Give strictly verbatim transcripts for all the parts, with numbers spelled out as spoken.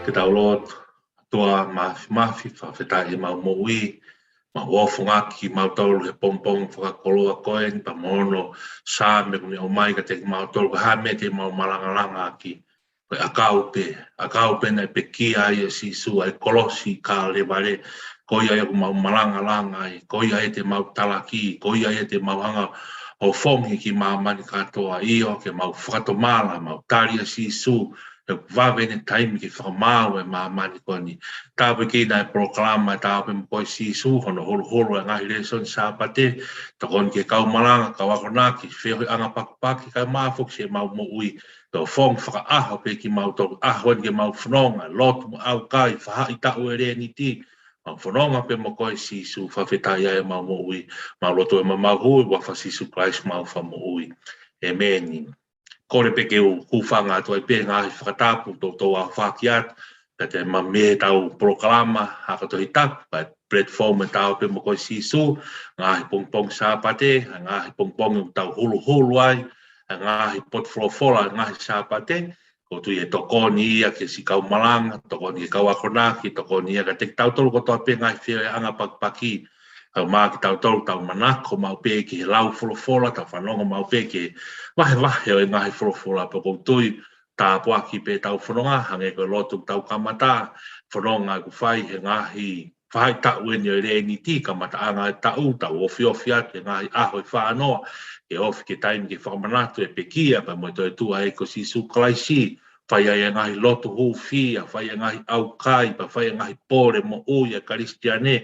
Ke tau lotu. ʻOtua Māfimafi, fakafetaʻi ʻemau moʻui, mau ofo ngaki kimautolu he pongipongi fakakoloa ko eni, pea mo hono Saame kuo ne ʻomai kiate kimautolu, ko e hā e meʻa te mau malangalangaʻaki, ko e ʻakau pē, ʻakau pē naʻe pekia ai ʻa Sīsū ʻi he kolosi Kalevale, ko ia ia ʻoku mau malangalanga ai, ko ia ia te mau talaki, ko ia ia te mau hanga ʻo fongi ki māmani kātoa, ʻio, ke mau fakatomala, mau tali ʻa Sīsū, he ʻoku vave ʻene taimi ke fakamaau e māmani ko eni. Tāpuekina e polokalama ʻa e Ta Ō Pē Mo Koe Sīsū, hono huluhulu e ngaahi lēsoni Sāpate, tokoni ki he kau malanga, kau akonaki, feohiʻanga pakipaki, kae ʻumaʻā foki siʻemau moʻui, ke ʻofongi fakaʻaho pē kimautolu, ʻaho ni ke mau fononga, lotu mo ʻaukai, faʻahitaʻu e Leniti, mau fononga pē mo koe Sīsū, fakafetaʻi ai ʻemau moʻui, mau lotu ʻi he maʻu hui, huafa ʻo Sīsū Kalaisi homau Fakamoʻui. ʻĒmeni. Kole pē ke u hūfanga atu ai pē he ngaahi fakatapu toutou ʻohake atu, pea te ma mei heʻetau polokalama ako Tohi Tapu, ʻa e platform ʻa e Ta Ō Pē Mo Koe Sīsū, ngaahi pongipongi Sāpate, ngaahi pongipongi ʻoku tau huluhulu ai, ngaahi potu folofola, ngaahi Sāpate, ʻoku ou tui ʻe tokoni ia ki he siʻi kau malanga, tokoni ki he kau akonaki, tokoni ia kiate kitautolu kotoa pē ngaahi feohiʻanga pakipaki, kae ʻumaʻā kitautolu ʻoku tau manako maʻu pē ki he lau folofola, tau fanongo maʻu pē ki he vahevahe ʻo e ngaahi folofola, pea ʻoku ou tui, tāpuaki pē ʻetau fononga, hangē ko e lotu ʻoku tau kamata, fononga ʻoku fai he ngaahi faʻahitaʻu eni ʻo e Leniti, kamataʻanga e taʻu, tau ofiofi atu he ngaahi ʻaho ʻe fāngofulu, ke ofi ki he taimi ke fakamanatu e pekia, pea mo e toetuʻu ʻa e ʻEiki ko Sīsū Kalaisi, fai ai e ngaahi lotu hūfia, fai e ngaahi ʻaukai, pea fai e ngaahi pole moʻui ʻa e Kalisitiane,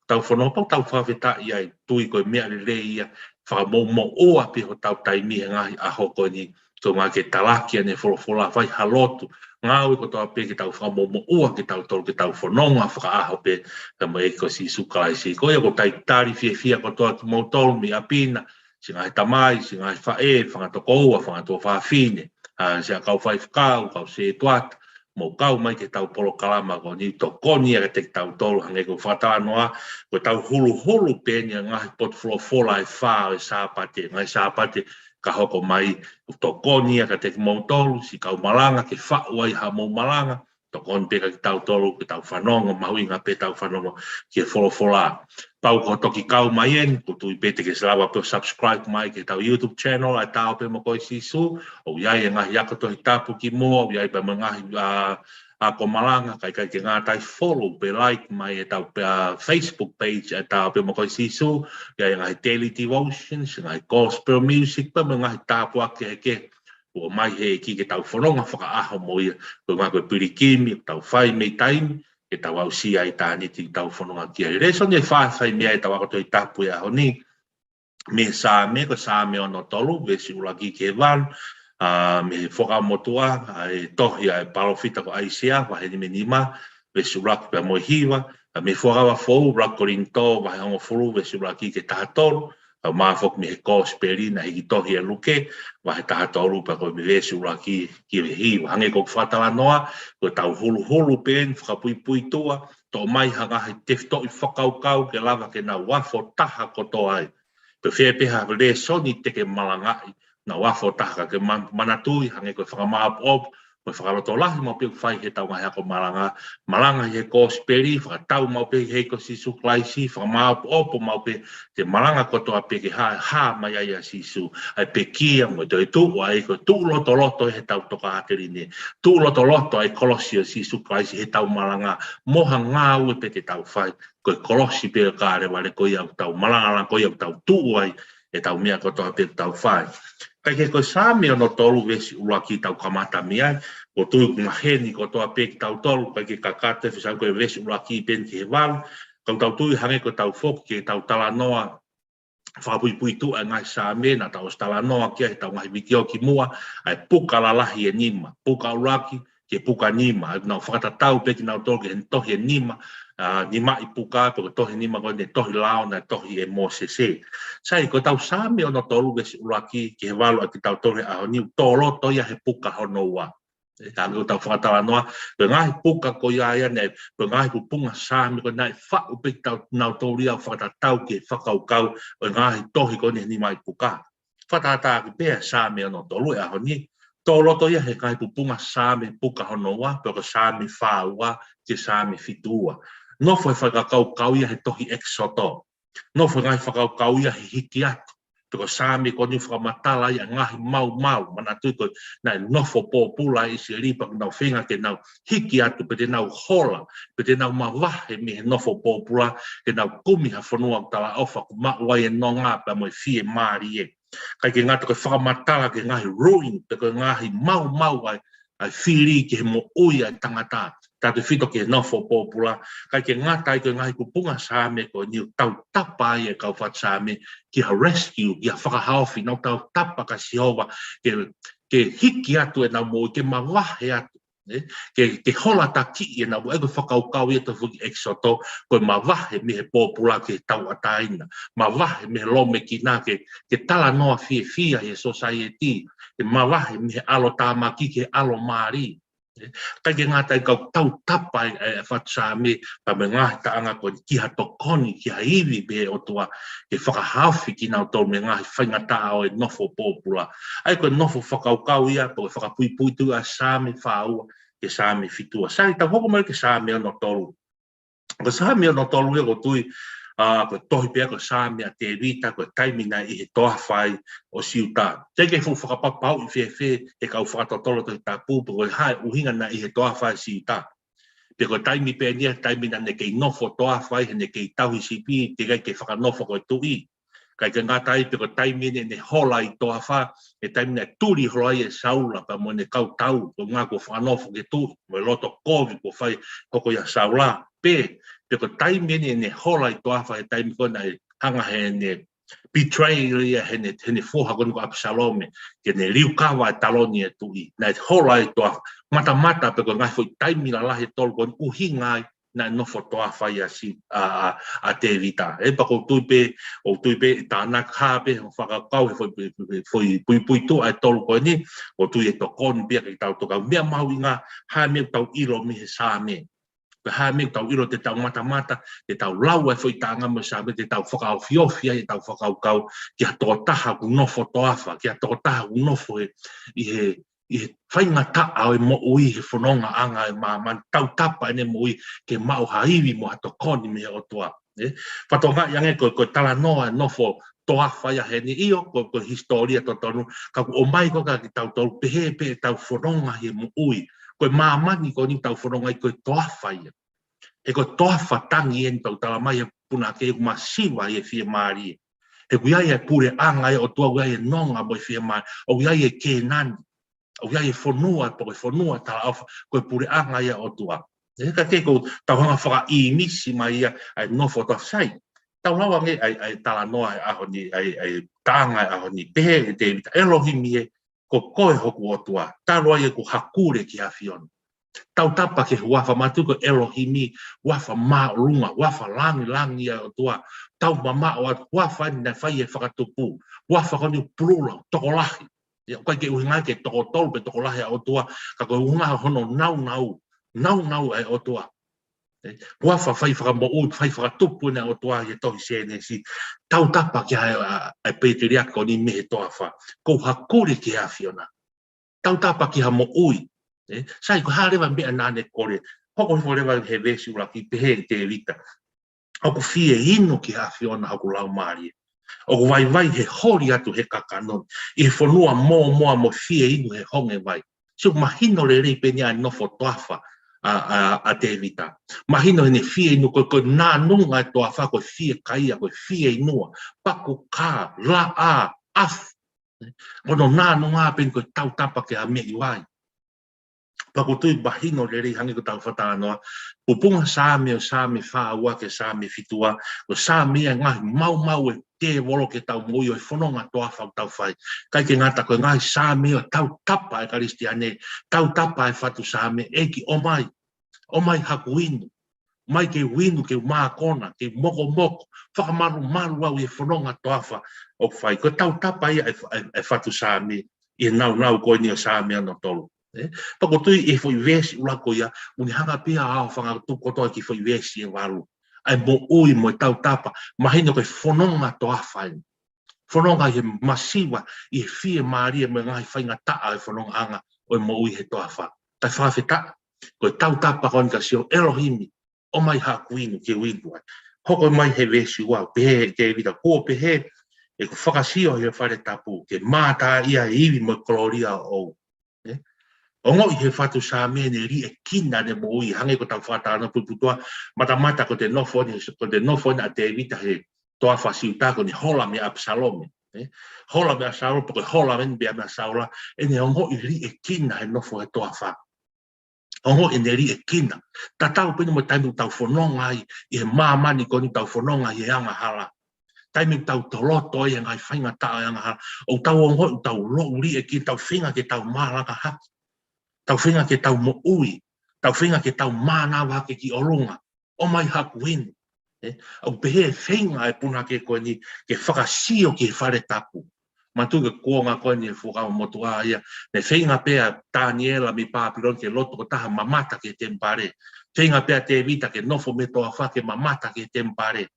tau fononga pea tau fakafetaʻi ai, tui ko e meʻa lelei ia, fakamoʻumoʻua pē hotau taimi he ngaahi ʻaho ko eni, tau ngāue ke talaki ʻene folofola, fai ha lotu, ngāue kotoa pē ke tau fakamoʻumoʻua kitautolu ke tau fononga fakaʻaho pē, pea mo e ʻEiki ko Sīsū Kalaisi. Ko ia ʻoku ou talitali fiefia kotoa kimoutolu mei ʻapi na, siʻi ngaahi tamai, siʻi ngaahi faʻē, fanga tokoua, fanga tuofāfine, ʻa, siʻa kau faifekau, kau sētuata, mou kau mai ki heʻetau polokalama ko eni, tokoni ia kiate kitautolu hangē ko e fakatalanoa, ko ʻetau huluhulu pē eni ʻa e ngaahi potu folofola ʻe fā ʻo e Sāpate, ngaahi Sāpate ka hoko mai, ʻoku tokoni ia kiate kimoutolu, siʻi kau malanga ke faʻu ai haʻamou malanga, tokoni pē kiate kitautolu, ke tau fanongo, mahuʻinga pē ʻetau fanongo ki he folofola. Kapau ko e toki kau mai eni, ʻoku ou tui pē te ke lava pē ʻo subscribe mai ki heʻetau YouTube channel, ʻa e Ta Ō Pē Mo Koe Sīsū, ʻoku ʻi ai e ngaahi ako Tohi Tapu kimuʻa, ʻoku ʻi ai pē mo e ngaahi, ʻa, ako malanga, kae ʻikai ke ngata ai, follow pē, like mai ʻetau pē, ʻa, Facebook page ʻa e Ta Ō Pē Mo Koe Sīsū, ʻi ai e ngaahi daily devotions, ngaahi gospel music, pea mo e ngaahi tāpuaki kehekehe, ʻoku ʻomai he ʻEiki ke tau fononga fakaʻaho mo ia, ko e ngaahi ko e pilikimi, tau fai mei taimi, ke tau aʻusia ʻitāniti ʻetau fononga ki ai. Lēsoni ʻe fā ʻe fai mei ai ʻetau ako Tohi Tapu he ʻaho ni, mei he Saame, ko e Saame ono tolu, veesi ʻuluaki ki he valu, ʻa, mei he Fuakava Motuʻa, ʻa e tohi ʻa e palōfita ko ʻAisea, vahe nima nima, veesi ʻuluaki pea mo e hiva, ʻa, mei he Fuakava Foʻou, ʻuluaki Kolinitō, vahe hongofulu, veesi ʻuluaki ki he taha tolu, kae ʻumaʻā foki mei he Kōsipeli naʻe hiki tohi ʻe Luke, vahe taha tolu pea ko e mei he veesi ʻuluaki ki he hiva. Hangē ko ʻeku fakatalanoa, ko ʻetau huluhulu pē eni fakapuipuituʻa, toʻo mai ha ngaahi tefitoʻi fakakaukau ke lava ke nau afo taha kotoa ai. Pe fē pē ha lēsoni te ke malangaʻi, nau afo taha ka ke ma-, manatuʻi, hangē ko e fakamāʻopoʻopo, mo e fakalotolahi maʻu pē ʻoku fai heʻetau ngaahi ako malanga, malanga ʻi he Kōsipeli, fakatau maʻu pē ʻi he ʻEiki ko Sīsū Kalaisi, fakamāʻopoʻopo maʻu pē, te malanga kotoa pē ke hā, hā mai ai ʻa Sīsū, ʻa e pekia mo e toetuʻu ʻa e ʻEiki, tuʻu lotoloto heʻetau tokāteline, tuʻu lotoloto ʻa e kolosi ʻo Sīsū Kalaisi heʻetau malanga, mo ha ngāue pē te tau fai, ko e kolosi pē ʻo Kalevale ko ia ʻoku tau malangalangaʻi, ko ia ʻoku tau tuʻu ai, ʻetau meʻa kotoa pē ʻoku tau fai. Kae kehe ko e Saame ono tolu veesi ʻuluaki tau kamata mei ai, ʻoku tui ʻoku maheni kotoa pē kitautolu, kae kehe kakato e fisau ko e veesi ʻuluaki pē ki he valu, ka ʻoku tau tui hangē ko ʻetau foki ke tau talanoa fakapuipuituʻa e ngaahi Saame naʻa tau ʻosi talanoa ki ai heʻetau ngaahi vitiō kimuʻa, ʻa e puka lalahi ʻe nima, puka ʻuluaki ki he puka nima, ʻa ia naʻa nau fakatatau pē kinautolu ki he tohi ʻe nima, ʻa, nimaʻi puka, pe ko e tohi ʻe nima ko eni, tohi lao, naʻe tohi ʻe Mōsese. Sai, ko ʻetau Saame ono tolu veesi ʻuluaki ki he valu ʻa kitautolu he ʻaho ni, ʻoku tō loto ia he puka hono ua. ʻE, hangē ko ʻetau fakatalanoa, ko e ngaahi puka ko ia ia naʻe, ko e ngaahi pupunga Saame ko ē naʻe faʻu pē kinautolu ia ʻo fakatatau ki he fakakaukau ʻo e ngaahi tohi ko eni he nimaʻi puka. Fakatātā ʻaki pē ʻa e Saame ono tolu he ʻaho ni, tō loto ia he ngaahi pupunga Saame puka hono ua, pe ko e Saame fā ua ki he Saame fitu ua. Nofo he fakakaukau ia he tohi ʻEkisoto. Nofo he ngaahi fakakaukau ia he hiki atu. Pe ko e Saame ko eni ʻoku fakamatala ia ʻa e ngaahi maumau, manatuʻi ko ē naʻe nofo pōpula ʻa ʻIsileli pea kuo nau feinga ke nau hiki atu, pe te nau hola, pe te nau mavahe mei he nofo pōpula, ke nau kumi ha fonua ʻoku talaʻofa ʻoku maʻu ai e nonga pea mo e fiemālie. Kae kehe ngata ko e fakamatala ki he ngaahi ruin, pe ko e ngaahi maumau ʻa e, ʻa e fili ki he moʻui ʻa e tangata, tautefito ki he nofo pōpula. Kae kehe ngata ai ko e ngaahi pupunga Saame ko eni ʻoku tautapa ai e kau fatu Saame ki ha rescue, ki ha fakahaofi, nau tautapa kia Sihova ke, ke hiki atu ʻenau moʻui, ke mavahe atu, ē? Ke, ke hola takiʻi ʻenau moʻui, ko e fakakaukau ia ʻa e tohi foki ʻEkisoto, ko e mavahe mei he pōpula ki he tauʻatāina, mavahe mei he lōmekina ke, ke talanoa fiefia ʻi he sōsaieti, ke mavahe mei he ʻalotāmaki ki he ʻalomālie. Ē, kae kehe ngata ai ʻoku tautapa ai e, e fatu Saame pea mo e ngaahi taʻanga ko eni ki ha tokoni, ki ha ivi mei he ʻOtua, ke fakahaofi kinautolu mei he ngaahi faingataʻa ʻo e nofo pōpula. ʻA ia ko e nofo fakakaukau ia, pe ko e fakapuipuituʻa ʻa e Saame fā ua ki he Saame fitu ua. Sai, tau hoko mai ki he Saame ono tolu. Ko e Saame ono tolu ia ʻoku tui, ʻa, ko e tohi pē ia ko e Saame ʻa Tēvita, ko e taimi naʻe ʻi he toafa ai ʻo Siuta. Teʻeki ke fuʻu fakapapauʻi fēfē ʻe he kau fakatotolo Tohi Tapu pe ko e hā e ʻuhinga naʻe ʻi he toafa ʻa Siuta. Pe ko e taimi pē eni ia, taimi naʻa ne kei nofo toafa ai, he ne kei tauhi sipi, teʻeki ai ke fakanofo ko e tuʻi. Kae kehe ngata ai, pe ko e taimi eni ʻene hola ʻi toafa, he taimi naʻe tuli holo ai ʻe Saula pea mo ʻene kau tau, ko e ʻuhinga kuo fakanofo ki he tuʻi, mo e loto kovi kuo fai hoko ʻia Saula. Pe, pe ko e taimi eni ʻene hola ʻi toafa, he taimi ko ē naʻe hanga heʻene betray ia heʻene, heʻene foha ko eni ko ʻApisalome, ke ne liukava e taloni ʻo e tuʻi. Naʻe hola ʻi toafa, matamata pe ko e ngaahi foʻi taimi lalahi ʻe tolu ko eni ʻuhinga ai naʻe nofo toafa ai ʻa Si-, ʻa, ʻa, ʻa Tēvita. Ē, pea ʻoku ou tui pē, ʻoku ou tui pē ʻe tānaki hā pē hono fakakaukau he foʻi, foʻi, foʻi puipuituʻa ʻe tolu ko eni, ʻoku ou tui ʻe tokoni pē ia ke tau toka. Meʻa mahuʻinga, hā e meʻa ʻoku tau ʻilo mei he Saame. Pe hā e meʻa ʻoku tau ʻilo, te tau matamata, te tau lau ʻa e foʻi taʻanga mei he Saame, te tau fakaofiofi ai ʻetau fakakaukau ki ha tokotaha ʻoku nofo toafa, ki ha tokotaha ʻoku nofo he, ʻi he, ʻi he faingataʻa ʻo e moʻui he fonongaʻanga ʻo e māmani, tautapa ʻene moʻui ke maʻu ha ivi mo ha tokoni mei he ʻOtua. Ē? Fakatokangaʻi ange ko e, ko e talanoa e nofo toafa ia heni, ʻio, ko e, ko e hisitōlia totonu, ka ʻoku ʻomai ko ē kiate kitautolu, pehē pē ʻetau fononga he moʻui. Ko e māmani ko eni ʻoku tau fononga ai ko e toafa ia. He ko e toafa tangi eni, tau tala mai he punake, ʻoku masiva ʻi he fiemālie. He ʻoku ʻi ai e puleʻanga ʻo e ʻOtua, ʻoku ʻi ai e nonga mo e fiemālie, ʻoku ʻi ai e Kēnani. ʻOku ʻi ai e fonua, pe ko e fonua talaʻofa, ko e puleʻanga ia ʻo e ʻOtua. Ē, kae kehe ʻoku tau hanga fakaʻīmisi mai ia ʻa e nofo toafa. Sai, tau lau ange ʻa e, ʻa e talanoa ʻo e ʻaho ni, ʻa e, ʻa e taʻanga ʻo e ʻaho ni, pehē ʻe Tēvita, ʻElohimi ē, ko koe hoku ʻOtua, talu ai ʻeku hakule ki he ʻAfiona. Tautapa ki he huafa mātuku ʻElohimi, huafa māʻolunga, huafa langilangi ʻa e ʻOtua, taumamaʻo atu, huafa eni naʻe fai e fakatupu, huafa ko eni ʻoku plural, tokolahi. ʻIo, ʻoku ʻikai ke ʻuhinga ke toko tolu pe toko lahi ʻa e ʻOtua, ka ko e ʻuhinga hono naunau, naunau ʻa e ʻOtua. Ē, huafa fai fakamoʻui, fai fakatupu ʻena ʻa e ʻOtua ʻi he tohi Sēnesi. Tautapa ki ai ʻa, ʻa e pēteliake ko eni mei he toafa. Ko e hakule ki he ʻAfiona. Tautapa ki ha moʻui. Ē, sai, ko e hā leva e meʻa naʻa ne kole. Hoko hifo leva he veesi ʻuluaki, pehē ʻe Tēvita, ʻoku fie inu ki he ʻAfiona hoku laumālie. ʻOku vaivai he holi atu he kakano ni, ʻi he fonua mōmoa mo fie inu he honge vai. Sio, mahino lelei pē eni ʻa e nofo toafa ʻa, ʻa, ʻa Tēvita. Mahino ʻene fie inu, ko e, ko e nānunga e toafa, ko e fiekaia, ko e fieinua, paku kā, laʻā, ʻafu. Ko hono nāunau pē eni ko e tautapa ke ʻameʻi vai. Pea ʻoku ou tui mahino lelei hangē ko ʻetau fakatalanoa. Pupunga Saame ʻo Saame fā ua ki he Saame fitu ua, ko e Saame ia ʻoku ngaahi maumau ʻa e tēvolo ki heʻetau moʻui ʻo e fononga toafa ʻoku tau fai. ʻIkai ke ngata ko e ngaahi Saame ʻo e tautapa ʻa e Kalisitiane, tautapa ʻa e fatu Saame, ʻEiki ʻomai, ʻomai haʻaku inu, ʻomai ke u inu, ke u mākona, ke u mokomoko, fakamalumalu au ʻi he fononga toafa ʻoku fai. Ko e tautapa ia ʻa e, ʻa e, ʻa e fatu Saame, ʻi he nāunau ko eni ʻo Saame ono tolu. Ē? Pea ʻoku ou tui ʻi he foʻi veesi ʻuluaki ko ia, ʻoku ne hanga pē ʻo aofangatuku kotoa ki he foʻi veesi ʻe valu. ʻA e moʻui mo e tautapa, mahino ko e fononga toafa eni. Fononga ʻi he masiva, ʻi he fiemālie mo e ngaahi faingataʻa ʻo e fonongaʻanga ʻo e moʻui he toafa. Kae fakafetaʻi, ko e tautapa ko eni ka sio, ʻElohimi, ʻomai haʻaku inu ke u inu ai. Hoko mai he veesi ua, pehē ʻe Tēvita, kuo pehē ʻeku fakasio he fale tapu, ke mātā ia ʻa e ivi mo e kolōlia ʻoʻou. Ē? Ongoʻi he fatu Saame ʻene liʻekina ʻene moʻui, hangē ko ʻetau fakatalanoa puiputuʻa, matamata ko ʻene nofo eni, ko ʻene nofo eni ʻa Tēvita he toafa Siuta, ko ʻene hola meia ʻApisalome. Ē? Hola meia ʻApisalome, pe ko e hola eni meia, meia Saula, ʻene ongoʻi liʻekina he nofo he toafa. Ongoʻi ʻene liʻekina. Tatau pē eni mo e taimi ʻoku tau fononga ai ʻi he māmani ko eni, tau fononga ʻi he angahala. Taimi ʻoku tau toloto ai he ngaahi faingataʻa ʻo e angahala, ʻoku tau ongoʻi ʻoku tau louʻi liʻekina, tau feinga ke tau malanga hake, tau feinga ke tau moʻui, tau feinga ke tau mānava hake ki ʻolunga. ʻOmai haʻaku inu. Ē, ʻoku pehē ʻe he feinga ʻa e punake ko eni ke fakasio ki he fale tapu. Manatuʻi ko e kuonga ko eni ʻo e Fuakava Motuʻa ia, ne feinga pē ʻa Taniela mei Pāpilone ke lotu ʻo taha mamata ki he temipale. Feinga pē ʻa Tēvita ke nofo mei he toafa ke mamata ki he temipale.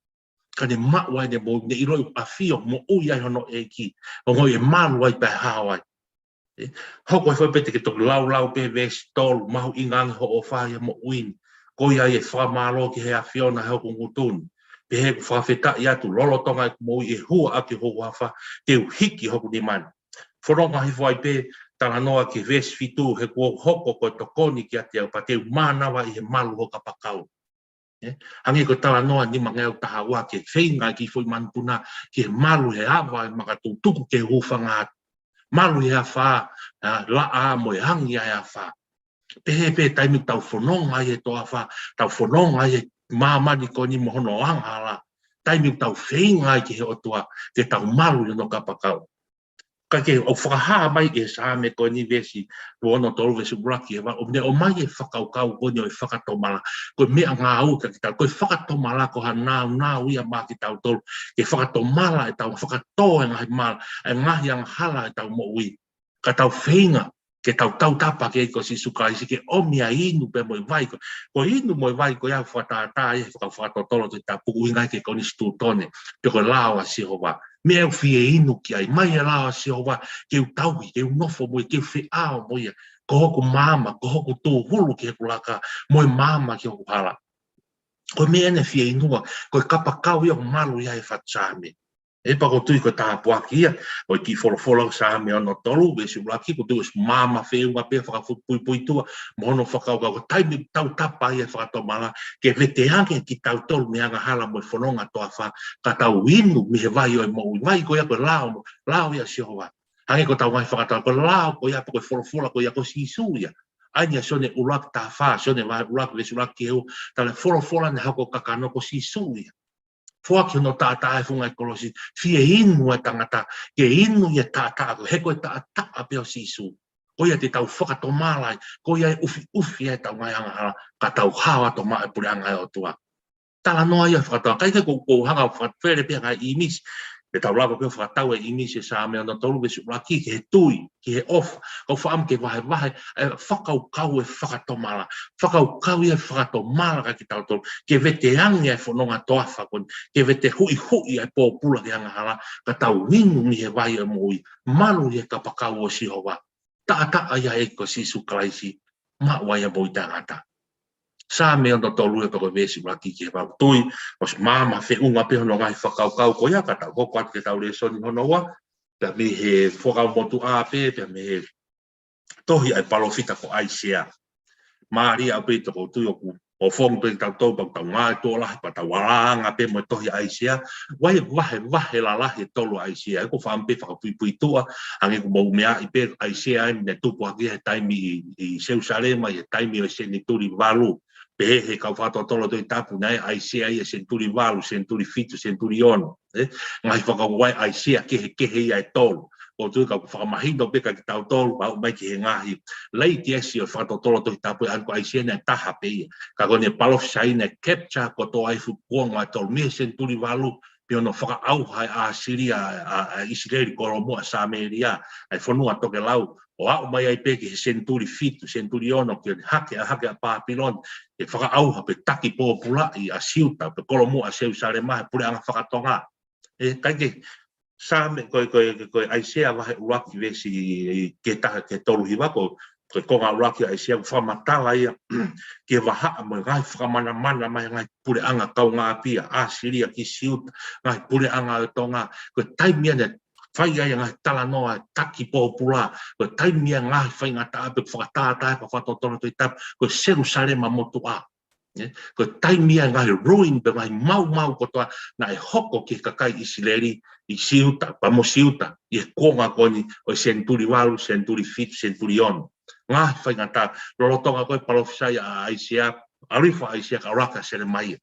Ka ne maʻu ai ʻene moʻui, ne ʻiloʻi ʻoku ʻafio moʻui ai hono ʻEiki. Ongoʻi ʻe malu ai pea hao ai. Ē, hoko e fai pē te ke toki laulau pē veesi tolu, mahuʻinga ange hoʻo ʻofa ʻi he moʻui ni. Ko ia ʻe fakamālō ki he ʻAfiona he hoku ngutu ni. Pehē ʻoku fakafetaʻi atu lolotonga ʻeku moʻui ʻe hua ʻaki ho huafa, te u hiki hoku nima ni. Fononga hifo ai pē talanoa ki he veesi fitu, he kuo hoko ko e tokoni kiate au pea te u mānava ʻi he malu ho kapakau. Ē? Hangē ko e talanoa nima ngeau taha ua ki he feinga ʻa e kiʻi foʻi manupuna ki he malu he ava ʻo e makatuʻunga tuku ke hūfanga atu. Malu he afā, ʻa, laʻā mo e angi ʻa e afā. Pehē pē taimi ʻoku tau fononga ai he toafa, tau fononga ai he māmani ko eni mo hono angahala. Taimi ʻoku tau feinga ai ki he ʻOtua, ke tau malu ʻi hono kapakau. Ka ke ʻoku fakahā mai ʻe he Saame ko eni veesi, ʻa e ono tolu veesi ʻuluaki ʻe valu, ʻoku ne ʻomai e fakakaukau ko eni ʻo e fakatomala. Ko e meʻangāue kiate kitautolu, ko e fakatomala ko ha nāunau ia maʻa kitautolu. Ke fakatomala ʻetau fakatō e ngaahi mala, e ngaahi angahala ʻetau moʻui. Ka tau feinga ke tau tautapa ki he ʻEiki ko Sīsū Kalaisi ke ʻomi ʻa e inu pea mo e vai ko. Ko e inu mo e vai ko ia ʻoku fakatātā ia he faka-, fakatotolo Tohi Tapu, ʻuhinga ki he konisitūtone, pe ko e lao ʻa Sihova. Meʻa ʻoku fie inu ki ai, ʻomai e lao ʻa Sihova, ke u tauhi, ke u nofo mo ia, ke u feʻao mo ia. Ko hoku maama, ko hoku tūhulu ki heʻeku laka, mo e maama ki hoku hala. Ko e meʻa eni ʻoku fie inua, ko e kapakau ia ʻoku malu ia ʻe he fatu Saame. Ē, pea ʻoku ou tui ko e tāpuaki ia ʻo e kiʻi folofola ʻo Saame ono tolu, veesi ʻuluaki, ʻoku ou tui ʻoku maama feʻunga pē fakapuipuituʻa mo hono fakakaukau ko e taimi ʻoku tau tautapa ai he fakatomala, ke veteange kitautolu mei he angahala mo e fononga toafa, ka tau inu mei he vai ʻo e moʻui. Vai ko ia ko e lao, lao ia ʻa Sihova. Hangē ko ʻetau ngaahi fakatalanoa, ko e lao ko ia pe ko e folofola ko ia ko Sīsū ia. ʻA ia ʻi Sione ʻuluaki taha fā, Sione vahe ʻuluaki veesi ʻuluaki ki he ua, tala e folofola naʻe hoko kakano ko Sīsū ia. Foaki hono taʻataʻa he funga ʻo e kolosi, fie inu e tangata, ke inu ʻi he taʻataʻa ko ē, he ko e taʻataʻa pē ʻo Sīsū. Ko ia te tau fakatomala ai, ko ia ʻe ʻufiʻufi ai ʻetau ngaahi angahala, ka tau hao atu maʻa e puleʻanga ʻo e ʻOtua. Talanoa ia fakatau, ʻikai ke ʻoku ou, ʻoku ou hanga ʻo fakafele pē ʻa e ngaahi ʻīmisi, pea tau lava pē ʻo fakatau e ʻīmisi ʻo e Saame ono tolu veesi ʻuluaki ki he tui, ki he ʻofa, ka ʻoku ou fakaʻamu ke vahevahe e fakakaukau ʻo e fakatomala. Fakakaukau ia ʻo e fakatomala kiate kitautolu, ke veteange ʻa e fononga toafa ko eni, ke vete huʻihuʻi ʻa e pōpula ki he angahala, ka tau inu mei he vai ʻo e moʻui, malu ʻi he kapakau ʻo Sihova. Taʻataʻa ia ʻa e ʻEiki ko Sīsū Kalaisi, maʻu ai ʻa e moʻui taʻengata. Saame ono tolu ē pea ko e veesi ʻuluaki ki he valu, tui, ʻosi maama feʻunga pē hono ngaahi fakakaukau ko ia, ka tau hoko atu ki heʻetau lēsoni hono ua, pea mei he Fuakava Motuʻa pē, pea mei he tohi ʻa e palōfita ko ʻAisea. Mālie ʻaupito, ʻoku ou tui ʻoku ʻOfongi pē kitautolu pea tau ngāue tokolahi pea tau alāanga pē mo e tohi ʻa ʻAisea. Vahe, vahe, vahe lalahi e tolu ʻa ʻAisea. ʻOku ou fakaʻamu pē fakapuipuituʻa, hangē ko hoʻomou meaʻi pē ʻAisea ʻa ia naʻe tupu hake he taimi ʻi, ʻi Selusalema, ʻi he taimi ʻo e senituli valu. Pehē ʻe he kau fakatotolo Tohi Tapu naʻe ʻAisea ia senituli valu, senituli fitu, senituli ono. ʻE, ngaahi fakakaukau ʻa ʻAisea kehekehe ia ʻe tolu. ʻOku ou tui ʻoku fakamahino pē kiate kitautolu, aʻu mai ki he ngaahi lētesi ʻo e fakatotolo Tohi Tapu ʻa ē ko ʻAisea naʻe taha pē ia. Ka ko ʻene palōfisai naʻe capture kotoa e fuʻu kuonga ʻe tolu mei he senituli valu, pea hono fakaʻauha ʻe ʻAsīlia ʻa, ʻa, ʻa ʻIsileli, kolomuʻa Samēlia, ʻa e fonua tokelau, ʻo aʻu mai ai pē ki he senituli fitu, senituli ono, ki he hake ʻa, hake ʻa Pāpilone, ʻe fakaʻauha pe taki pōpulaʻi ʻa Siuta, pe kolomuʻa Selusalema, he puleʻanga fakatonga. ʻE, kae kehe, Saame, ko e, ko e, ko e ʻAisea vahe ʻuluaki veesi ki he taha ki he tolu hiva, ko, ko e konga ʻuluaki ʻa ʻAisea ʻoku fakamatala ia ki he vahaʻa mo e ngaahi fakamanamana mai ngaahi puleʻanga kaungāʻapi ʻa ʻAsīlia ki Siuta, ngaahi puleʻanga ʻo Tonga, ko e taimi ia naʻe fai ai ngaahi talanoa taki pōpula, ko e taimi ia ngaahi faingataʻa pe fakatātā ʻe he kau fakatotolo Tohi Tapu, ko Selusalema motuʻa. ʻE, ko e taimi ia ngaahi ruin pe ngaahi maumau kotoa naʻe hoko ki he kakai ʻIsileli, ʻi Siuta, pea mo Siuta, ʻi he kuonga ko eni ʻo e senituli valu, senituli fitu, senituli ono. Ngaahi faingataʻa, lolotonga ko e palōfisai ʻa ʻAisea, ʻalu hifo ʻa ʻAisea kae ʻuluaki ʻa Selemaia.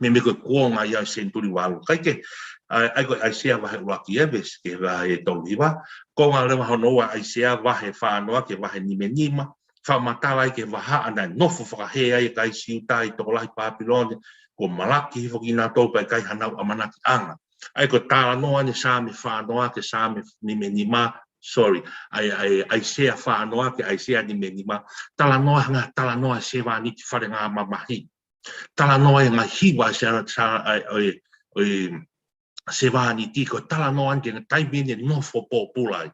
Meimei ko e kuonga ia ʻo e senituli valu. Kae kehe, ʻa, ʻa ia ko e ʻAisea vahe ʻuluaki ʻe veesi ki he vahe ʻe tolu hiva, konga leva hono ua ʻAisea vahe fā noa ki he vahe nima nima, fakamatala ai ki he vahaʻa naʻe nofo fakahē ai ʻa e kakai Siuta ʻi he tokolahi Pāpilone, kuo malaki hifo kinautolu pea ʻikai haʻanau ʻamanakiʻanga. ʻA ia ko e talanoa eni Saame fā noa ki he Saame nima nima, sorry, ʻa ia, ʻa ia, ʻAisea fā noa ki he ʻAisea nima nima, talanoa hanga, talanoa e sevāniti fale ngāmamahi. Talanoa e ngaahi hiva ʻa e sa-, sa-, ʻa e, ʻo e, ʻo e sevāniti, ko e talanoa eni ki he taimi eni ʻene nofo pōpula ai.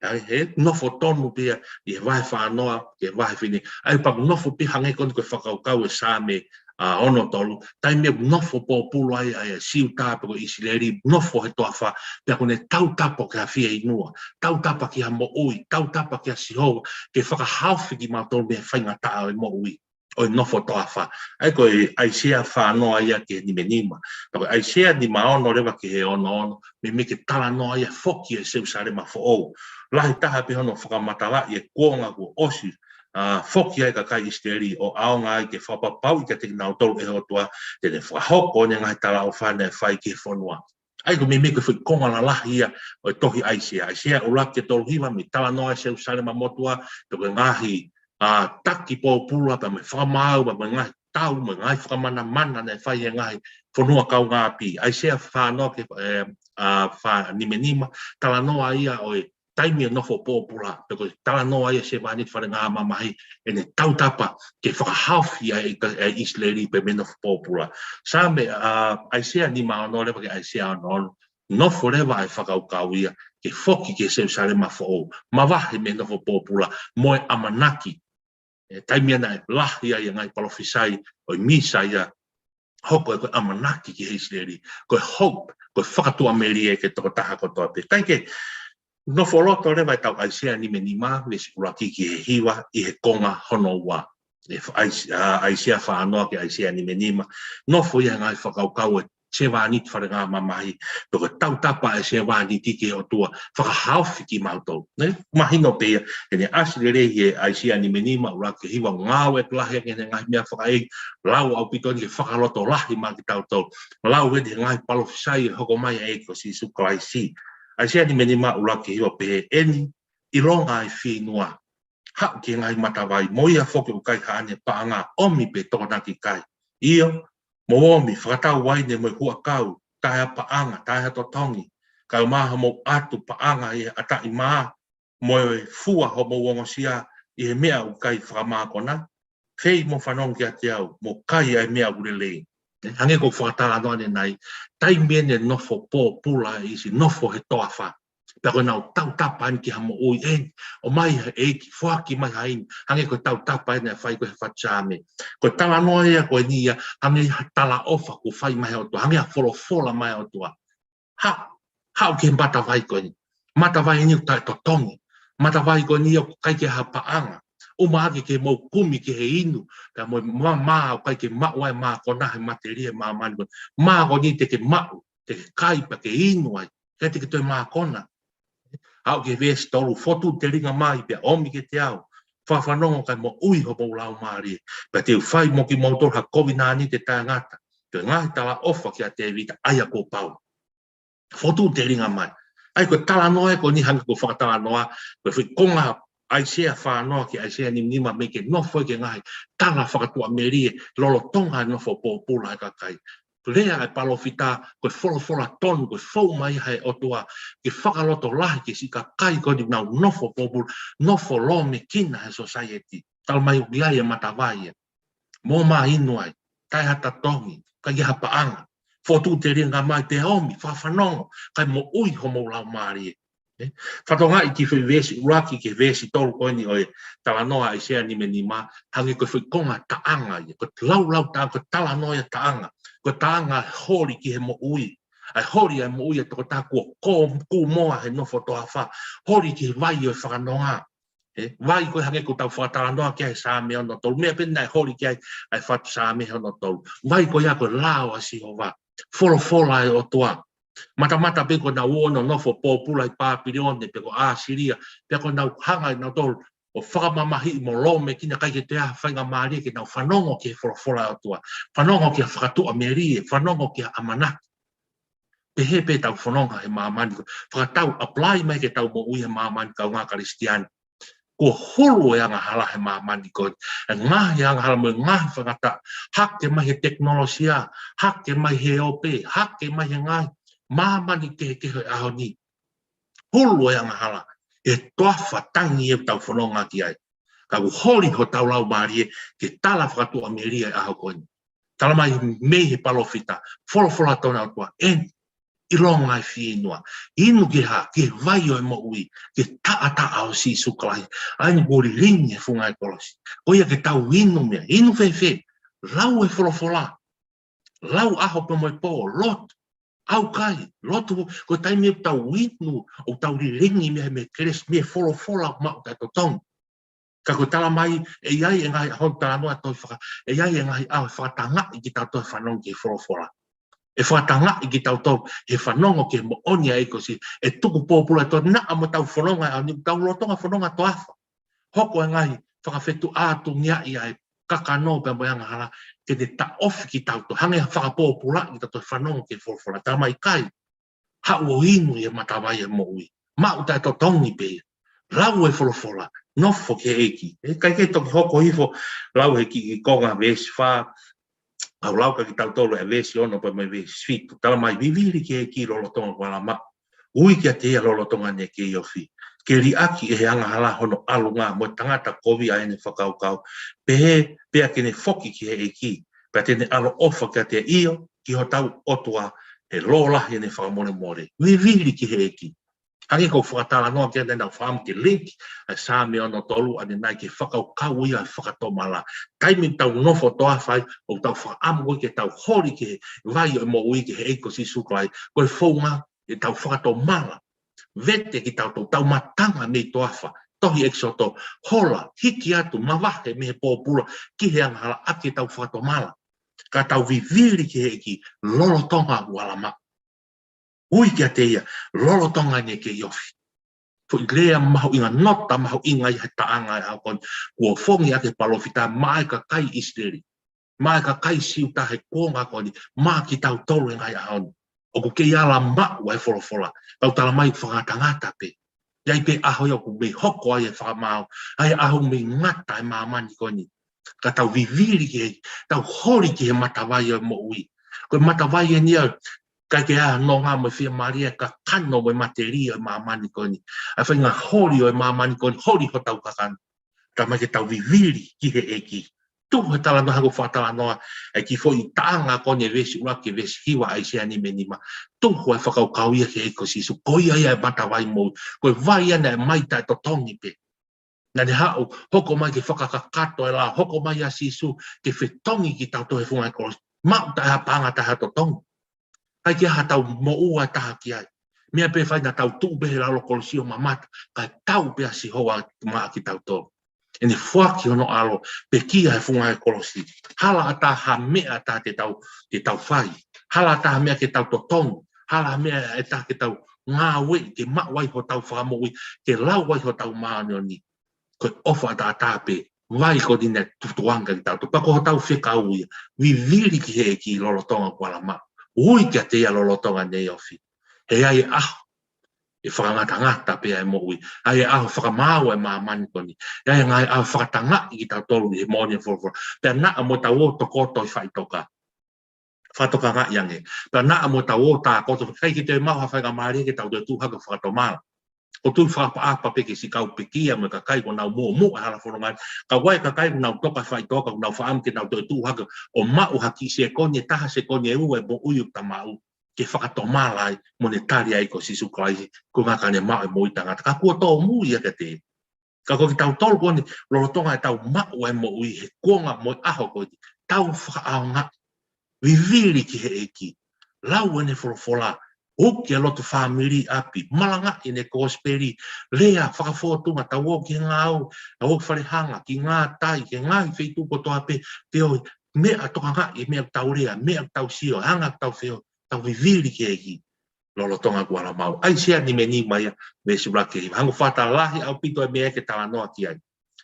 ʻA ia, he nofo tonu pē ia ʻi he vahe fā noa ki he vahe fā nima. ʻA ia pea ʻoku nofo pē hangē ko eni ko e fakakaukau ʻa e Saame, ʻa, ono tolu. Taimi ʻoku nofo pōpula ai ʻa e Siuta pe ko ʻIsileli, nofo he toafa, pea ʻoku ne tautapa ki ha fieinua, tautapa ki ha moʻui, tautapa kia Sihova, ke fakahaofi kimautolu mei he faingataʻa ʻo e moʻui ʻo e nofo toafa. ʻA ia ko e ʻAisea fā noa ia ki he nima nima. Pea ko e ʻAisea nima ono leva ki he ono ono, meimei ke talanoa ia foki e Selusalema foʻou. Lahi taha pē hono fakamatalaʻi e kuonga kuo ʻosi, ʻa, foki ai e kakai ʻIsileli ʻo ʻaonga ai ke fakapapauʻi kiate kinautolu ʻe he ʻOtua te ne fakahoko ʻene ngaahi talaʻofa naʻe fai ki he fonua. ʻA ia ko e meimei ko e foʻi konga lalahi ia ʻo e tohi ʻAisea. ʻAisea ʻuluaki ki he tolu hiva, meimei talanoa e Selusalema motuʻa, pe ko e ngaahi, ʻa, taki pōpula, pea mo e fakamaau, pea mo e ngaahi tau, mo e ngaahi fakamanamana naʻe fai ʻe he ngaahi fonua kaungāʻapi. ʻAisea fā noa ki he, ʻe, ʻa, fā nima nima, talanoa ia ʻo e taimi ʻene nofo pōpula, pe ko e talanoa ia e sevāniti fale ngāmamahi, ʻene tautapa ke fakahaofi ʻa e, ʻa e ʻIsileli pea mei he nofo pōpula. Saame, ʻa, ʻAisea nima ono leva ki he ʻAisea ono ono, nofo leva ʻa e fakakaukau ia ke foki ki he Selusalema foʻou, mavahe mei he nofo pōpula, mo e ʻamanaki. ʻE, taimi ia naʻe lahi ai e ngaahi palōfisai ʻo e Mīsaia, hoko ia ko e ʻamanaki ki he ʻIsileli, ko e hope, ko e fakatuʻamelie ki he tokotaha kotoa pē. Kae kehe, nofo loto leva ʻetau ʻAisea nima nima, veesi ʻuluaki ki he hiva, ʻi he konga hono ua. ʻE, ʻAis-, ʻa, ʻAisea fā noa ki he ʻAisea nima nima, nofo ia he ngaahi fakakaukau ʻo e sevāniti fale ngāmamahi, pe ko e tautapa e sevāniti ki he ʻOtua, fakahaofi kimautolu. Ne? Mahino pē ia, ʻene ʻasi lelei he ʻAisea nima nima, ʻuluaki ki he hiva, ngāue ʻoku lahi ange ʻene ngaahi meʻa fakaʻeiki, lau ʻaupito eni ke fakalotolahi maʻa kitautolu. Lau eni he ngaahi palōfisai ʻe hoko mai ʻa e ʻEiki ko Sīsū Kalaisi. ʻAisea nima nima, ʻuluaki ki he hiva, pehē eni, ʻilonga ʻa e fieinua, haʻu ki he ngaahi matavai, mo ia foki ʻoku ʻikai haʻane paʻanga, ʻomi pē tokonaki kai. ʻIo, mou ʻomi, fakatau uaine mo e huʻakau, taʻe ha paʻanga, taʻe ha totongi, kae ʻumaʻā hoʻomou ʻatu paʻanga ʻi he ʻataʻi mā, mo e fua hoʻomou ongosia ʻi he meʻa ʻoku ʻikai fakamākona. Fei mo fanongo kiate au, mo kai ʻa e meʻa ʻoku lelei. Hangē ko e fakatalanoa ʻanenai, taimi ʻene nofo pōpula e ʻIsi-, nofo he toafa, pea ko ʻenau tautapa eni ki ha moʻui eni, ʻomai ha ʻEiki, foaki mai ha ʻaho ni, hangē ko e tautapa eni naʻe fai ko ē he fatu Saame. Ko e talanoa ia ko eni ia, hangē ha talaʻofa kuo fai mai he ʻOtua, hangē ha folofola mai he ʻOtua. Haʻu, haʻu ki he matavai ko eni. Matavai eni ʻoku taʻetotongi. Matavai ko eni ʻoku ʻikai ke ʻi ai ha paʻanga. ʻUmaʻā ke ke mou kumi ki he inu, pea mo e mā, mā ʻoku ʻikai ke maʻu ai mākona he matelie ʻi māmani ko eni. Mākona te ke maʻu, te ke kai pea ke inu ai, ʻikai te ke toe mākona. Aʻu ki he veesi tolu, fotu telinga mai pea ʻomi kiate au, fakafanongo kae moʻui homou laumālie, pea te u fai mo kimoutolu ha kovinānite taʻengata, ko e ngaahi talaʻofa kia Tēvita, ʻa ia kuo pau. Fotu telinga mai. ʻA ia ko e talanoa ē ko eni hangē ko e fakatalanoa, ko e foʻi konga ʻAisea fā noa ki ʻAisea nima nima, mei he nofo ki he ngaahi tala fakatuʻamelie lolotonga e nofo pōpula e kakai. Lea e palōfita, ko e folofola tonu, ko e fou mai ʻa e ʻOtua, ke fakalotolahi ki he siʻi kakai ko eni ʻoku nau nofo pōpula, nofo lōmekina he society. Talamai ʻoku ʻi ai e matavai ē. Mo mā inu ai, taʻe ha totongi, ʻikai ha paʻanga. Fotu telinga mai pea ʻomi, fakafanongo, kae moʻui homou laumālie. Ē? Fakatokangaʻi e kiʻi foʻi veesi ʻuluaki ki he veesi tolu ko eni ʻo e talanoa ʻAisea nima nima, hangē ko e foʻi konga taʻanga ia, ko e laulau taʻanga, ko e talanoa ia taʻanga, ko e taʻanga holi ki he moʻui. ʻA e holi ʻa e moʻui ʻa e tokotaha kuo kū-, kūmoa he nofo toafa, holi ki he vai ʻo e fakanonga. Ē, vai ko ē hangē ko ʻetau fakatalanoa ki ai he Saame ono tolu. Meʻa pē naʻe holi ki ai ʻa e fatu Saame ono tolu. Vai ko ia ko e lao ʻa Sihova. Folofola ʻa e ʻOtua. Matamata pē ko ʻenau ō ʻo nofo pōpula ʻi Pāpilone, pe ko ʻAsilia, pea ko ʻenau hanga ʻe nautolu ʻo fakamamahiʻi mo lōmekina, ʻikai ke toe ʻi ai ha faingamālie ke nau fanongo ki he folofola ʻa e ʻOtua. Fanongo ki ha fakatuʻamelie, fanongo ki ha ʻamanaki. Pehē pē ʻetau fononga he māmani ko ē. Fakatau apply mai ki heʻetau moʻui he māmani, kaungā Kalisitiane. Kuo hulu e angahala he māmani ko eni. E ngaahi angahala mo e ngaahi faingataʻa. Hake mai he tekinolosia, hake mai he ope, hake mai he ngaahi māmani kehekehe he ʻaho ni. Hulu e angahala he toafa tangi ʻoku tau fononga ki ai. Ka kuo holi hotau laumālie ke tala fakatuʻamelie e ʻaho ko eni. Talamai mei he palōfita, folofola tonu ʻa e ʻOtua, ʻeni, ʻilonga e fieinua, inu ki he hā? Ki he vai ʻo e moʻui, ki he taʻataʻa ʻo Sīsū Kalaisi, ʻa ia kuo lilingi he funga e kolosi. Ko ia ke tau inu mei ai. Inu fēfē? Lau e folofola. Lau ʻaho pea mo e pō, lotu. ʻAukai, lotu, ko e taimi ʻoku tau inu, ʻoku tau lilingi mei ai, mei he kelesi, mei he folofola, maʻu taʻetotongi. Ka ko e talamai, ʻe ʻi ai e ngaahi ʻaho, talanoa e tohi Faka-, ʻe ʻi ai e ngaahi ʻaho ʻe fakatangaʻi kitautolu he fanongo ki he folofola. ʻE fakatangaʻi kitautolu he fanongo ki he moʻoni ʻa e ʻEiki ko Sīsū, ʻe tuku pōpula e ʻOtua, naʻa mo ʻetau fononga ʻi he ʻaho ni, ʻoku tau lolotonga fononga toafa. Hoko e ngaahi fakafetuʻātungiaʻi ʻa e kakano pea mo e angahala ke ne taʻofi kitautolu, hangē ha fakapōpulaʻi kitautolu he fanongo ki he folofola. Talamai ʻikai, haʻu ʻo inu ʻi he matavai ʻo e moʻui. Maʻu taʻetotongi pē ia. Lau e folofola, nofo ki he ʻEiki. ʻE ʻikai ke toki hoko hifo, lau he kiʻi konga veesi fā, ʻa ia ʻoku lau kia kitautolu e veesi ono pea mo e veesi fitu. Talamai, vivili ki he ʻEiki lolotonga ho ala maʻu. Ui kiate ia lolotonga ʻene kei ofi. Ke liʻaki ʻe he angahala hono ʻalunga, mo e tangata kovi ʻa ʻene fakakaukau. Pehē, pea ke ne foki ki he ʻEiki, pea te ne ʻaloʻofa kiate ia, ʻio, ki hotau ʻOtua, he lōlahi ʻene fakamolemole. Vivili ki he ʻEiki. Hangē ko e fakatalanoa ki ai, naʻa tau fakaʻamu ke link ʻa e Saame ono tolu ʻanenai ki he fakakaukau ia ʻo e fakatomala. Taimi ʻoku tau nofo toafa ai, ʻoku tau fakaʻamu ko ē ke tau holi ki he vai ʻo e moʻui, ki he ʻEiki ko Sīsū Kalaisi. Ko e founga ʻetau fakatomala. Vete kitautolu, tau matanga mei toafa. Tohi ʻEkisoto, hola, hiki atu, mavahe mei he pōpula ki he angahala ʻaki ʻetau fakatomala. Ka tau vivili ki he ʻEiki lolotonga ho ala maʻu. Ui kiate ia lolotonga ʻene kei ofi. Foʻi lea mahuʻinga, nota mahuʻinga ia he taʻanga e ʻaho ko eni. Kuo feinga ʻaki e palōfita maʻa e kakai ʻIsileli, maʻa e kakai Siuta he kuonga ko eni, maʻa kitautolu he ngaahi ʻaho ni. ʻOku kei ala maʻu ʻa e folofola. Kau talamai fakaetangata pē. ʻI ai pē ʻaho ia ʻoku mei hoko ai e fakamaau, ʻa e ʻaho mei ngata e māmani ko eni. Ka tau vivili ki he, tau holi ki he matavai ʻo e moʻui. Ko e matavai eni ia, ʻikai ke ʻi ai ha nonga mo e fiemālie, kakano mo e matelie ʻo e māmani ko eni. ʻA e faʻahinga holi ʻo e māmani ko eni, holi hotau kakano. Talamai ke tau vivili ki he ʻEiki. Tuhu e talanoa, hangē ko e fakatalanoa e kiʻi foʻi taʻanga ko eni, veesi ʻuluaki ki he veesi hiva ʻAisea nima nima. Tuhu e fakakaukau ia ki he ʻEiki ko Sīsū. Ko ia ia e matavai moʻui. Ko e vai ia naʻe ʻomai taʻetotongi pē. Naʻa ne haʻu, hoko mai ke fakakakato e lao, hoko mai ʻa Sīsū ke fetongi kitautolu he funga e kolosi. Maʻu taʻe ha paʻanga, taʻe ha totongi. ʻIkai ke ʻi ai haʻatau moʻua ʻe taha ki ai. Meʻa pē ʻe fai naʻa tau tuʻu pē he lalo kolosi ʻo mamata, kae tau pē ʻa Sihova maʻa kitautolu. ʻEne foaki hono ʻAlo, pekia he funga ʻo e kolosi. Hala ʻatā ha meʻa ʻatā te tau, te tau fai. Hala ʻatā ha meʻa ke tau totonu. Hala ha meʻa ʻatā ke tau ngāueʻi, ke maʻu ai hotau fakamoʻui, ke lau ai hotau māʻoniʻoni. Ko e ʻofa ʻataʻatā pē, vai ko eni naʻe tutuanga kitautolu. Pea ko hotau fekau ia, vivili ki he ʻEiki lolotonga kuo ala maʻu. Ui kiate ia lolotonga ʻene ʻofa. He ʻe ʻi ai e ʻaho ʻe fakangatangata pē ʻa e moʻui. ʻE ʻi ai e ʻaho ʻe fakamaau ʻa e māmani ko eni. ʻE ʻi ai e ngaahi ʻaho ʻe fakatangaʻi kitautolu ʻi he moʻoni ʻo e folofola. Pea naʻa mo tau ō tokoto ʻi faʻitoka. Fakatokangaʻi ange. Pea naʻa mo tau ō takoto. ʻIkai ke toe maʻu ha faingamālie ke tau toe tuʻu hake ʻo fakatomala. ʻOku ou tui fakaʻapaʻapa pē ki he siʻi kau pekia mo e kakai kuo nau muʻomuʻa he hala fononga. Ka ʻoku ʻi ai e kakai kuo nau toka ʻi faʻitoka, kuo nau fakaʻamu ke nau toe tuʻu hake ʻo maʻu ha kiʻi sekoni ʻe taha, sekoni ʻe ua ʻi he moʻui ʻoku ta maʻu ke fakatomala ai mo ne tali ai ko Sīsū Kalaisi, ko e ʻuhinga ke ne maʻu e moʻui taʻengata. Ka kuo tōmui ia kiate ia. Ka ko kitautolu ko eni lolotonga ʻetau maʻu ʻa e moʻui he kuonga mo e ʻaho ko eni, tau fakaʻaongaʻi, vivili ki he ʻEiki, lau ʻene folofola, ʻuki e lotu fāmili ʻi ʻapi, malangaʻi ʻene kosipeli, lea fakafōtunga, tau ō ki he ngāue, tau ō ki falehanga, ki ngātai, ki he ngaahi feituʻu kotoa pē, pea ʻoku meʻa tokangaʻi, meʻa ʻoku tau lea, meʻa ʻoku tau sio, anga ʻoku tau feohi, tau vivili ki he ʻEiki lolotonga kuo ala maʻu. ʻAisea nima nima ia, veesi ʻuluaki ki he hiva. Hangē ko e fakatātā, lahi ʻaupito e meʻa ke talanoa ki ai.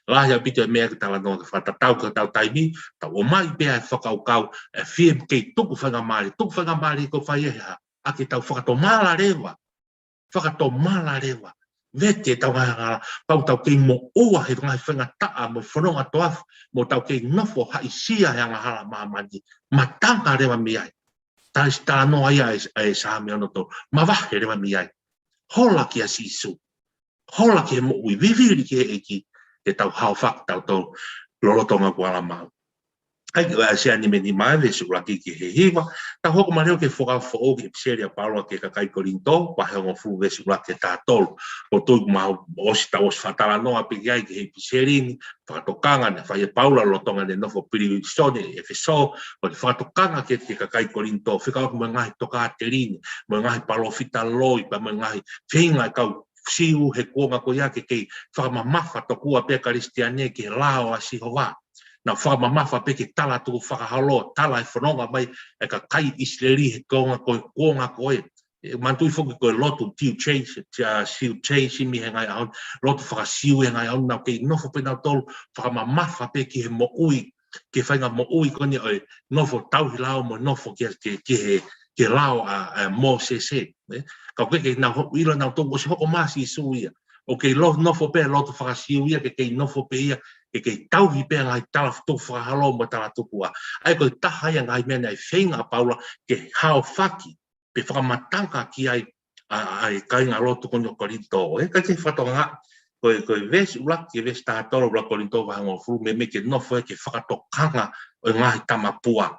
Lahi ʻaupito e meʻa ke talanoa, ke fakatatau ki hotau taimi, tau ʻomai pē ʻa e fakakaukau, ʻe fie kei tuku faingamālie, tuku faingamālie ko e fai ʻe he hā, ʻa ke tau fakatomala leva. Fakatomala leva. Vete ʻetau ngaahi angahala, pea tau kei moʻua he ngaahi faingataʻa mo e fononga toafa, mo tau kei nofo haʻisia he angahala ʻa māmani, matanga leva mei ai. Tau ʻosi talanoa ia ʻa e, ʻa e Saame ono tolu. Mavahe leva mei ai. Hola kia Sīsū. Hola ki he moʻui, vivili ki he ʻEiki, ke tau haofaki tautolu lolotonga kuo ala maʻu. ʻAi ki he ʻAisea nima nima, veesi ʻuluaki ki he hiva, tau hoko mai leva ki he fakafoʻou ki he ʻipiseli ʻa Paula ki he kakai Kolinitō, vahe hongofulu, veesi ʻuluaki ki he taha tolu. ʻOku ou tui kuo mau ʻosi, tau ʻosi fakatalanoa pē ki ai ki he ʻipiseli ni, fakatokanga naʻe fai ʻe Paula lolotonga ʻene nofo pilīsone ʻi ʻEfesō, ko e fakatokanga ki he, ki he kakai Kolinitō, fekauʻaki mo e ngaahi tokāteline, mo e ngaahi palōfita loi, pea mo e ngaahi feinga ʻa e kau Siu he kuonga ko ia ke kei fakamamafa tokua pē ʻa e Kalisitiane ki he lao ʻa Sihova. Nau fakamamafa pē ki he tala tukufakaholo, tala e fononga mai ʻa e kakai ʻIsileli he kuonga ko, kuonga ko ē. ʻE, manatuʻi foki ko e lotu Siu Chase, tia Siu Chase mi he ngaahi ʻaho ni, lotu faka-Siu he ngaahi ʻaho ni, nau kei nofo pē nautolu, fakamamafa pē ki he moʻui, ki he faʻahinga moʻui ko eni ʻo e nofo tauhi lao mo nofo ki, ki, ki he, ki he lao ʻa, ʻa Mōsese, ē? Ka ʻoku ʻikai ke nau ho-, ʻilo nautolu ʻosi hoko mai ʻa Sīsū ia. ʻOku kei lo-, nofo pē lotu faka-Siu ia, ke kei nofo pē ia, ke kei tauhi pē ngaahi tala tukufakaholo mo tala tukuʻa. ʻA ia ko e taha ia ngaahi meʻa naʻe feinga ʻa Paula ke haofaki pe fakamatanga ki ai ʻa, ʻa, ʻa e kāinga lotu ko eni ʻo Kolinitō. ʻE, ka ke fakatokanga, ko e, ko e veesi ʻuluaki ki he veesi taha tolu ʻuluaki Kolinitō vahe hongofulu, meimei ke nofo ai ke fakatokanga ʻo e ngaahi tamapua.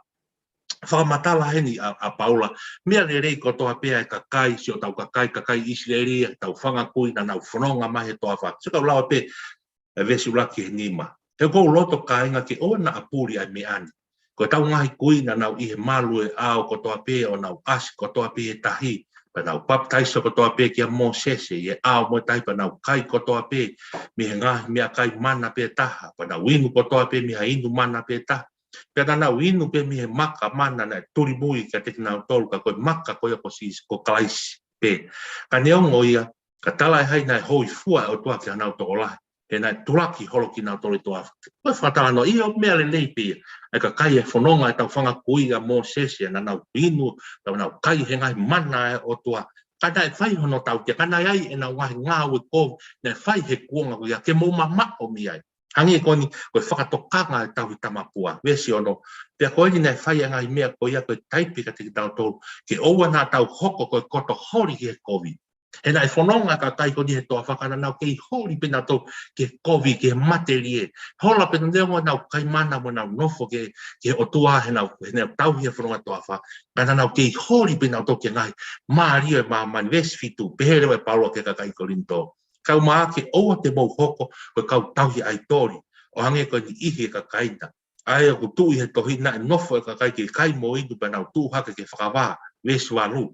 Fakamatala heni ʻa, ʻa Paula, meʻa lelei kotoa pē ʻa e kakai, siʻotau kakai, kakai ʻIsileli, ʻetau fanga kui naʻa nau fononga mai he toafa. Sio kau lava pē, ʻa e veesi ʻuluaki ki he nima. He ʻoku ou loto kāinga ke ʻoua naʻa puli ʻa e meʻa ni. Ko ʻetau ngaahi kui naʻa nau ʻi he malu ʻo e ʻao kotoa pē ʻo nau ʻasi kotoa pē he tahi. Pea nau papitaiso kotoa pē kia Mōsese ʻi he ʻao mo e tahi, pea nau kai kotoa pē mei he ngaahi meʻakai mana pē taha. Pea nau inu kotoa pē mei he inu mana pē taha. Pea naʻa nau inu pē mei he maka mana naʻe tulimui kiate kinautolu, ka ko e maka ko ia ko Sīsū, ko Kalaisi pē. Ka neongo ia, ka talaʻehai naʻe hōifua e ʻOtua ki honau tokolahi, he naʻe tulaki holo kinautolu ʻi he toafa. Ko e fakatalanoa ia ʻo e meʻa lelei pē ia. ʻA e kakai ʻe fononga ʻetau fanga kui ʻa Mōsese, naʻa nau inu, naʻa nau kai he ngaahi mana ʻa e ʻOtua. Ka naʻe fai hono tautea, ka naʻe ʻi ai ʻenau ngaahi ngāue kovi naʻe fai he kuonga ko ia ke mou mamaʻo mei ai. Hangē ko eni, ko e fakatokanga ʻo e tauhi tamapua. Veesi ono, pea ko eni naʻe fai ʻa e ngaahi meʻa ko ia ko e taipe kiate kitautolu, ke ʻoua naʻa tau hoko ko e koto holi ki he kovi. He naʻe fononga e kakai ko eni he toafa ka naʻa nau kei holi pē nautolu ki he kovi, ki he matelie. Hola pē nautolu ʻo nau kai mana mo nau nofo ki he, ki he ʻOtua heʻenau, heʻenau tauhi e fononga toafa. Ka naʻa nau kei holi pē nautolu ki he ngaahi mālie ʻo e māmani. Veesi fitu, pehē leva ʻe Paula ki he kakai Kolinitō. Kaeʻumaʻā ke ʻoua te mou hoko ko e kau tauhi ʻaitoli, ʻo hangē ko e niʻihi ʻo e kakai na. ʻA ia ʻoku tuʻu ʻi he tohi, naʻe nofo e kakai ke kai mo inu pea nau tuʻu hake ke fakavā, veesi valu.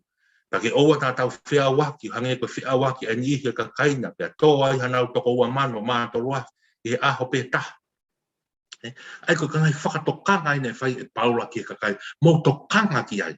Pea ke ʻoua naʻa tau feʻauaki, ʻo hangē ko e feʻauaki ʻa e niʻihi ʻo e kakai na, pea tō ai hanau toko ua mano mā tolu afe, ʻi he ʻaho pē taha. ʻE, ʻa ia ko e ngaahi fakatokanga ʻeni ʻe fai ʻe Paula ki he kakai, mou tokanga ki ai.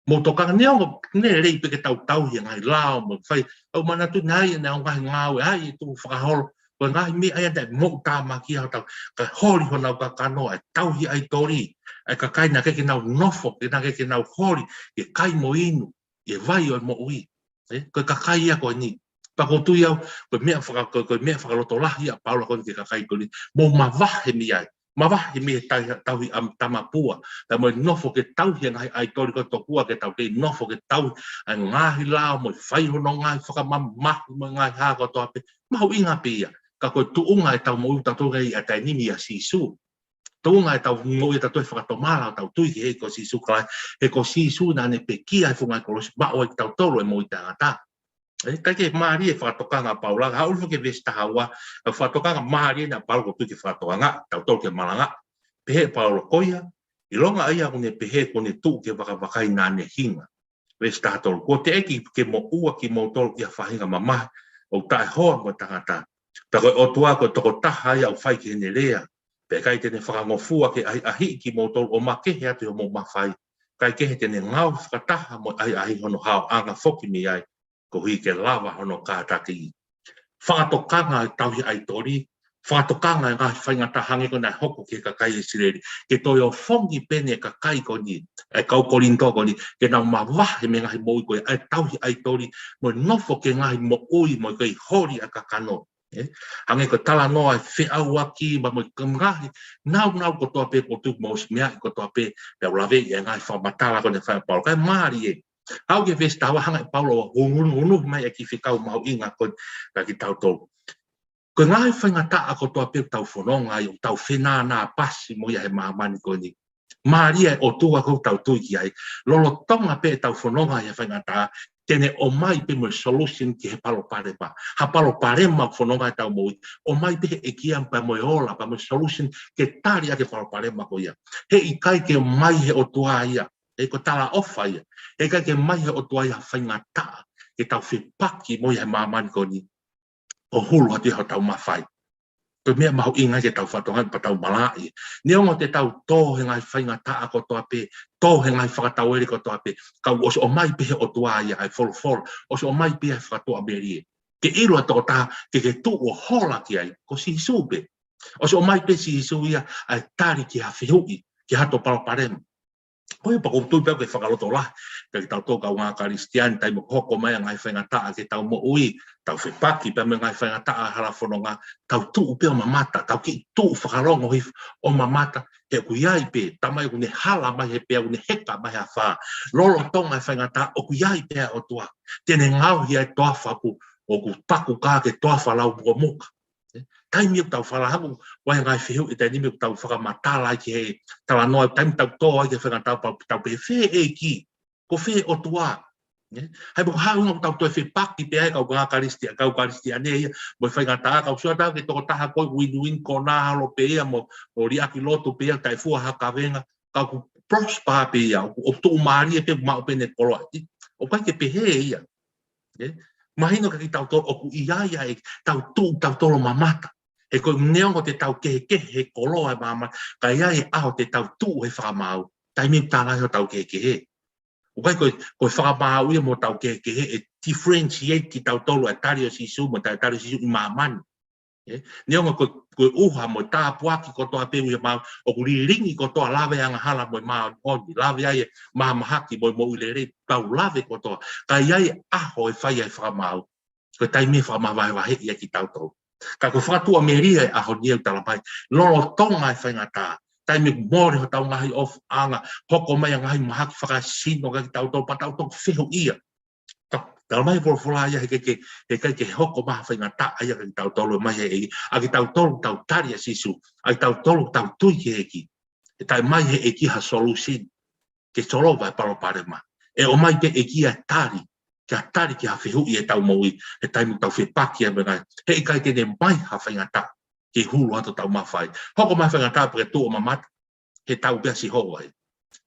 Mou tokanga, neongo, ne lei pē ke tau tauhi e ngaahi lao, mo fai, ʻoku manatu naʻe ʻi ai ʻene ngaahi ngāue, ʻa ia ʻe tuʻu fakaholo, ko e ngaahi meʻa ia naʻe moʻutāmaki ai hotau, kae holi honau kakano, ʻa e tauhi ʻaitoli, ʻa e kakai naʻe ʻikai ke nau nofo, ke naʻe ʻikai ke nau holi, ke kai mo inu, ʻi he vai ʻo e moʻui. ʻE, ko e kakai ia ko eni. Pea ʻoku ou tui au, ko e meʻa faka-, ko, ko e meʻa fakalotolahi ʻa Paula ko eni ki he kakai ko eni. Mou mavahe mei ai. Mavahe mei he tai-, tauhi ʻa e tamapua. Pea mo e nofo ke tauhi e ngaahi ʻaitoli ko e tokua ke tau kei nofo ke tauhi ʻa e ngaahi lao mo e fai hono ngaahi fakamamahi mo e ngaahi hā kotoa pē. Mahuʻinga pē ia. Ka ko e tuʻunga ʻetau moʻui ʻoku tau tokanga ai ʻa e taimi ni ʻia Sīsū. Tuʻunga ʻetau moʻui ʻoku tau fakatomala, ʻetau tui ki he ʻEiki ko Sīsū Kalaisi, he ko Sīsū naʻa ne pekia he funga kolosi, maʻu ai kitautolu e moʻui taʻengata. ʻE, ʻikai ke mālie e fakatokanga ʻa Paula, haʻu ki he veesi taha ua, ʻa e fakatokanga mālie ʻeni ʻa Paula ʻoku ou tui ke fakatokanga, tautolu ke malanga. Pehē ʻe Paula ko ia, ʻilonga ʻa ia ʻoku ne pehē kuo ne tuʻu ke vakavakai naʻa ne hinga. Veesi taha tolu, kuo teʻeki ke moʻua kimoutolu ʻi ha faʻahinga mamahi, ʻoku taʻehoa mo e tangata. Pea ko e ʻOtua ko e tokotaha ia ʻoku fai ki heʻene lea. Pea ʻikai te ne fakangofua ke ʻahiʻahiʻi kimoutolu ʻo makehe atu ʻi hoʻomou mafai. Kae kehe te ne ngaohi fakataha mo e ʻahiʻahi hono haoʻanga foki mei ai, koeʻuhi ke lava hono kātaki. Fakatokanga e tauhi ʻaitoli, fakatokanga e ngaahi faingataʻa hangē ko ia naʻe hoko ki he kakai ʻIsileli. Ke toe ʻofongi pē ʻeni e kakai ko eni, e kau Kolinitō ko eni, ke nau mavahe mei he ngaahi moʻui ko ia, e tauhi ʻaitoli, mo e nofo ki he ngaahi moʻui, mo e kei holi ʻa e kakano. ʻE? Hangē ko e talanoa e feʻauaki, pea mo e ngaahi nāunau kotoa pē ʻoku ou tui mou ʻosi meaʻi kotoa pē, pea u laveʻi e ngaahi fakamatala ko eni ʻa e fai ʻa Paula. Kae mālie, haʻu ki he veesi taha ua, hanga ʻe Paula ʻo hunuhunu mai e kiʻi fekau mahuʻinga ko eni kia kitautolu. Ko e ngaahi faingataʻa kotoa pē ʻoku tau fononga ai, ʻoku tau fenānā pasi mo ia he māmani ko eni. Mālie e ʻOtua ʻoku tau tui ki ai. Lolotonga pē ʻetau fononga ʻi he faingataʻa, te ne ʻomai pē mo e solution ki he palopalema. Ha palopalema ʻoku fononga ai ʻetau moʻui, ʻomai pē he ʻEiki ia pea mo e ola, pea mo e solution ke tali ʻaki e palopalema ko ia. Heʻikai ke ʻomai he ʻOtua ia. ʻE, ko e talaʻofa ia. Heʻikai ke ʻomai he ʻOtua ia ha faingataʻa ke tau fepaki mo ia he māmani ko eni, ʻo hulu atu ia hotau mafai. Ko e meʻa mahuʻinga ke tau fakatokangaʻi pea tau malaʻia. Neongo te tau tō he ngaahi faingataʻa kotoa pē, tō he ngaahi fakatauele kotoa pē, ka ʻosi ʻomai pē he ʻOtua ia ʻa e folofola, ʻosi ʻomai pē ʻa e fakatuʻamelie. Ke ʻilo ʻa e tokotaha ke ke tuʻu ʻo hola ki ai, ko Sīsū pē. ʻOsi ʻomai pē Sīsū ia ʻa e tali ki ha fehuʻi, ki hato palopalema. Ko ia pea ʻoku ou tui pē au ke fakalotolahi kia kitautolu kaungā Kalisitiane, taimi ʻoku hoko mai ʻa e ngaahi faingataʻa ki heʻetau moʻui, tau fepaki pē mo e ngaahi faingataʻa hala fononga, tau tuʻu pē ʻo mamata, tau kiʻi tuʻu fakalongo hifo ʻo mamata, he ʻoku ʻi ai pē, taimi ʻoku ne hala mai he peau, ne heka mai he afā. Lolotonga e faingataʻa, ʻoku ʻi ai pē ʻa e ʻOtua. Te ne ngaohi ʻa e toafa ʻoku, ʻoku paku kā ke toafa lau mukamuka. Taimi ʻoku tau fala haku, ʻoku ʻi ai e ngaahi fehuʻi, taimi ʻoku tau fakamatala ai ki he talanoa, taimi ʻoku tau tō ai ki he faingataʻa pea tau pehē, fē ʻEiki, ko fē ʻOtua. Hei, pea ko e hā e ʻuhinga ʻoku tau toe fepaki pē ai kau, kau Kalisitiane, kau Kalisitiane ia, mo e faingataʻa, kau sio atu ki he tokotaha ko ē win-win ko ena, holo pē ia mo, mo liʻaki lotu pē ia, taʻefua ha kavenga, ka ʻoku prosper pē ia, ʻoku, ʻoku tuʻumālie pē, maʻu pē ʻene koloa. ʻOku ʻikai ke pehē ia. ʻE? Mahino kia kitautolu ʻoku ʻi ai ʻa e tau tuʻu tautolu ʻo mamata. He ko e neongo te tau kehekehe he koloa ʻo e māmani, ka ʻi ai e ʻaho te tau tuʻu he fakamaau. Taimi ʻoku tala ai hotau kehekehe. ʻOku ʻikai ko e, ko e fakamaau ia mo hotau kehekehe ʻe differentiate kitautolu ʻa e tali ʻo Sīsū mo e taʻetali ʻo Sīsū ʻi māmani. ʻE? Neongo ko, ko e ʻuha mo e tāpuaki kotoa pē ʻi he māmani, ʻoku lilingi kotoa, lave angahala mo e māʻoniʻoni, lave ai e mahamahaki mo e moʻui lelei, tau lave kotoa. Ka ʻi ai e ʻaho ʻe fai ai e fakamaau, ko e taimi ʻe fakamavahevaheʻi ai kitautolu. Ka ko e fakatuʻamelie e ʻaho ni ʻoku tala mai, lolotonga e faingataʻa, taimi ʻoku mole hotau ngaahi ʻofaʻanga, hoko mai ʻa e ngaahi mahaki fakasino kia kitautolu, pea tau toki fehuʻia. Tau, tau mai folofola ia he ʻikai ke, he ʻikai ke hoko mai ha faingataʻa ia kia kitautolu mai he ʻEiki, ʻa kitautolu tau tali ʻa Sīsū, ʻa kitautolu tau tui ki he ʻEiki. ʻE taʻe ʻomai he ʻEiki ha solution ke solova e palopalema. ʻE ʻomai pē ʻEiki ʻa e tali, ke tali ki ha fehuʻi ʻetau moʻui, he taimi ʻoku tau fepaki ai mo e ngaahi. Heʻikai te ne ʻomai ha faingataʻa ke hulu atu hotau mafai. Hoko mai faingataʻa pea ke tuʻu ʻo mamata, he tau pē ʻa Sihova ia.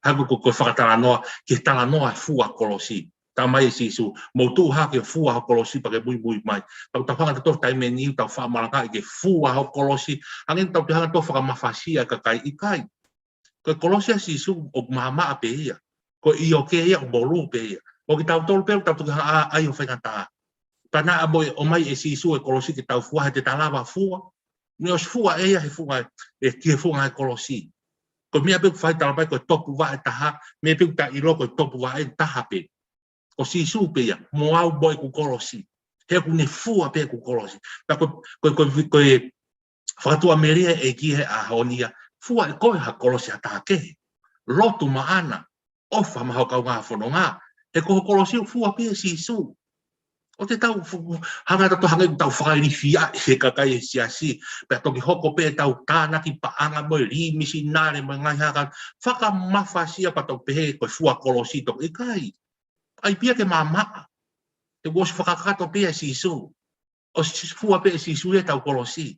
Hangē ko, ko e fakatalanoa, ki he talanoa e fua kolosi. Talamai ʻe Sīsū, mou tuʻu hake ʻo fua ho kolosi pea ke muimui mai. Tau tau hanga ʻo tau taimi ni, tau faʻa malangaʻi ke fua ho kolosi. Hangē tau te hanga ʻo fakamafasia e kakai, ʻikai. Ko e kolosi ʻa Sīsū ʻoku maʻamaʻa pē ia. Ko e ʻioke ia ʻoku molū pē ia. Ko kitautolu pē ʻoku tau toki hanga ʻo ʻai ʻo faingataʻa. Pea naʻa mo e ʻomai ʻe Sīsū e kolosi ke tau fua, he te ta lava fua. Naʻe ʻosi fua ʻe ia he funga, ʻe ki he funga e kolosi. Ko e meʻa pē ʻoku fai, talamai ko e topuvaʻe ʻe taha, meʻa pē ʻoku ta ʻilo ko e topuvaʻe ʻe taha pē. Ko Sīsū pē ia, mo au mo ʻeku kolosi. He ʻoku ne fua pē ʻeku kolosi. Pea ko, ko, ko, ko e fakatuʻamelie ʻa e ʻEiki he ʻaho ni ia, fua ʻe koe ha kolosi ʻa ha taha kehe. Lotu maʻana, ʻofa maʻa ho kaungā fononga. He ko ho kolosi ʻoku fua pē ʻe Sīsū. ʻOua te tau fu-, hanga ʻo tau hanga ʻo tau fakailifiaʻi he kakai e siasi. Pea toki hoko pē ʻetau tānaki paʻanga mo e lī misinale mo e ngaahi haka. Fakamafasia pea toki pehē ko e fua kolosi toki, ʻikai. ʻAi pē ia ke maʻamaʻa. He kuo ʻosi fakakakato pē ʻe Sīsū. ʻOsi fua pē ʻe Sīsū ia ʻetau kolosi.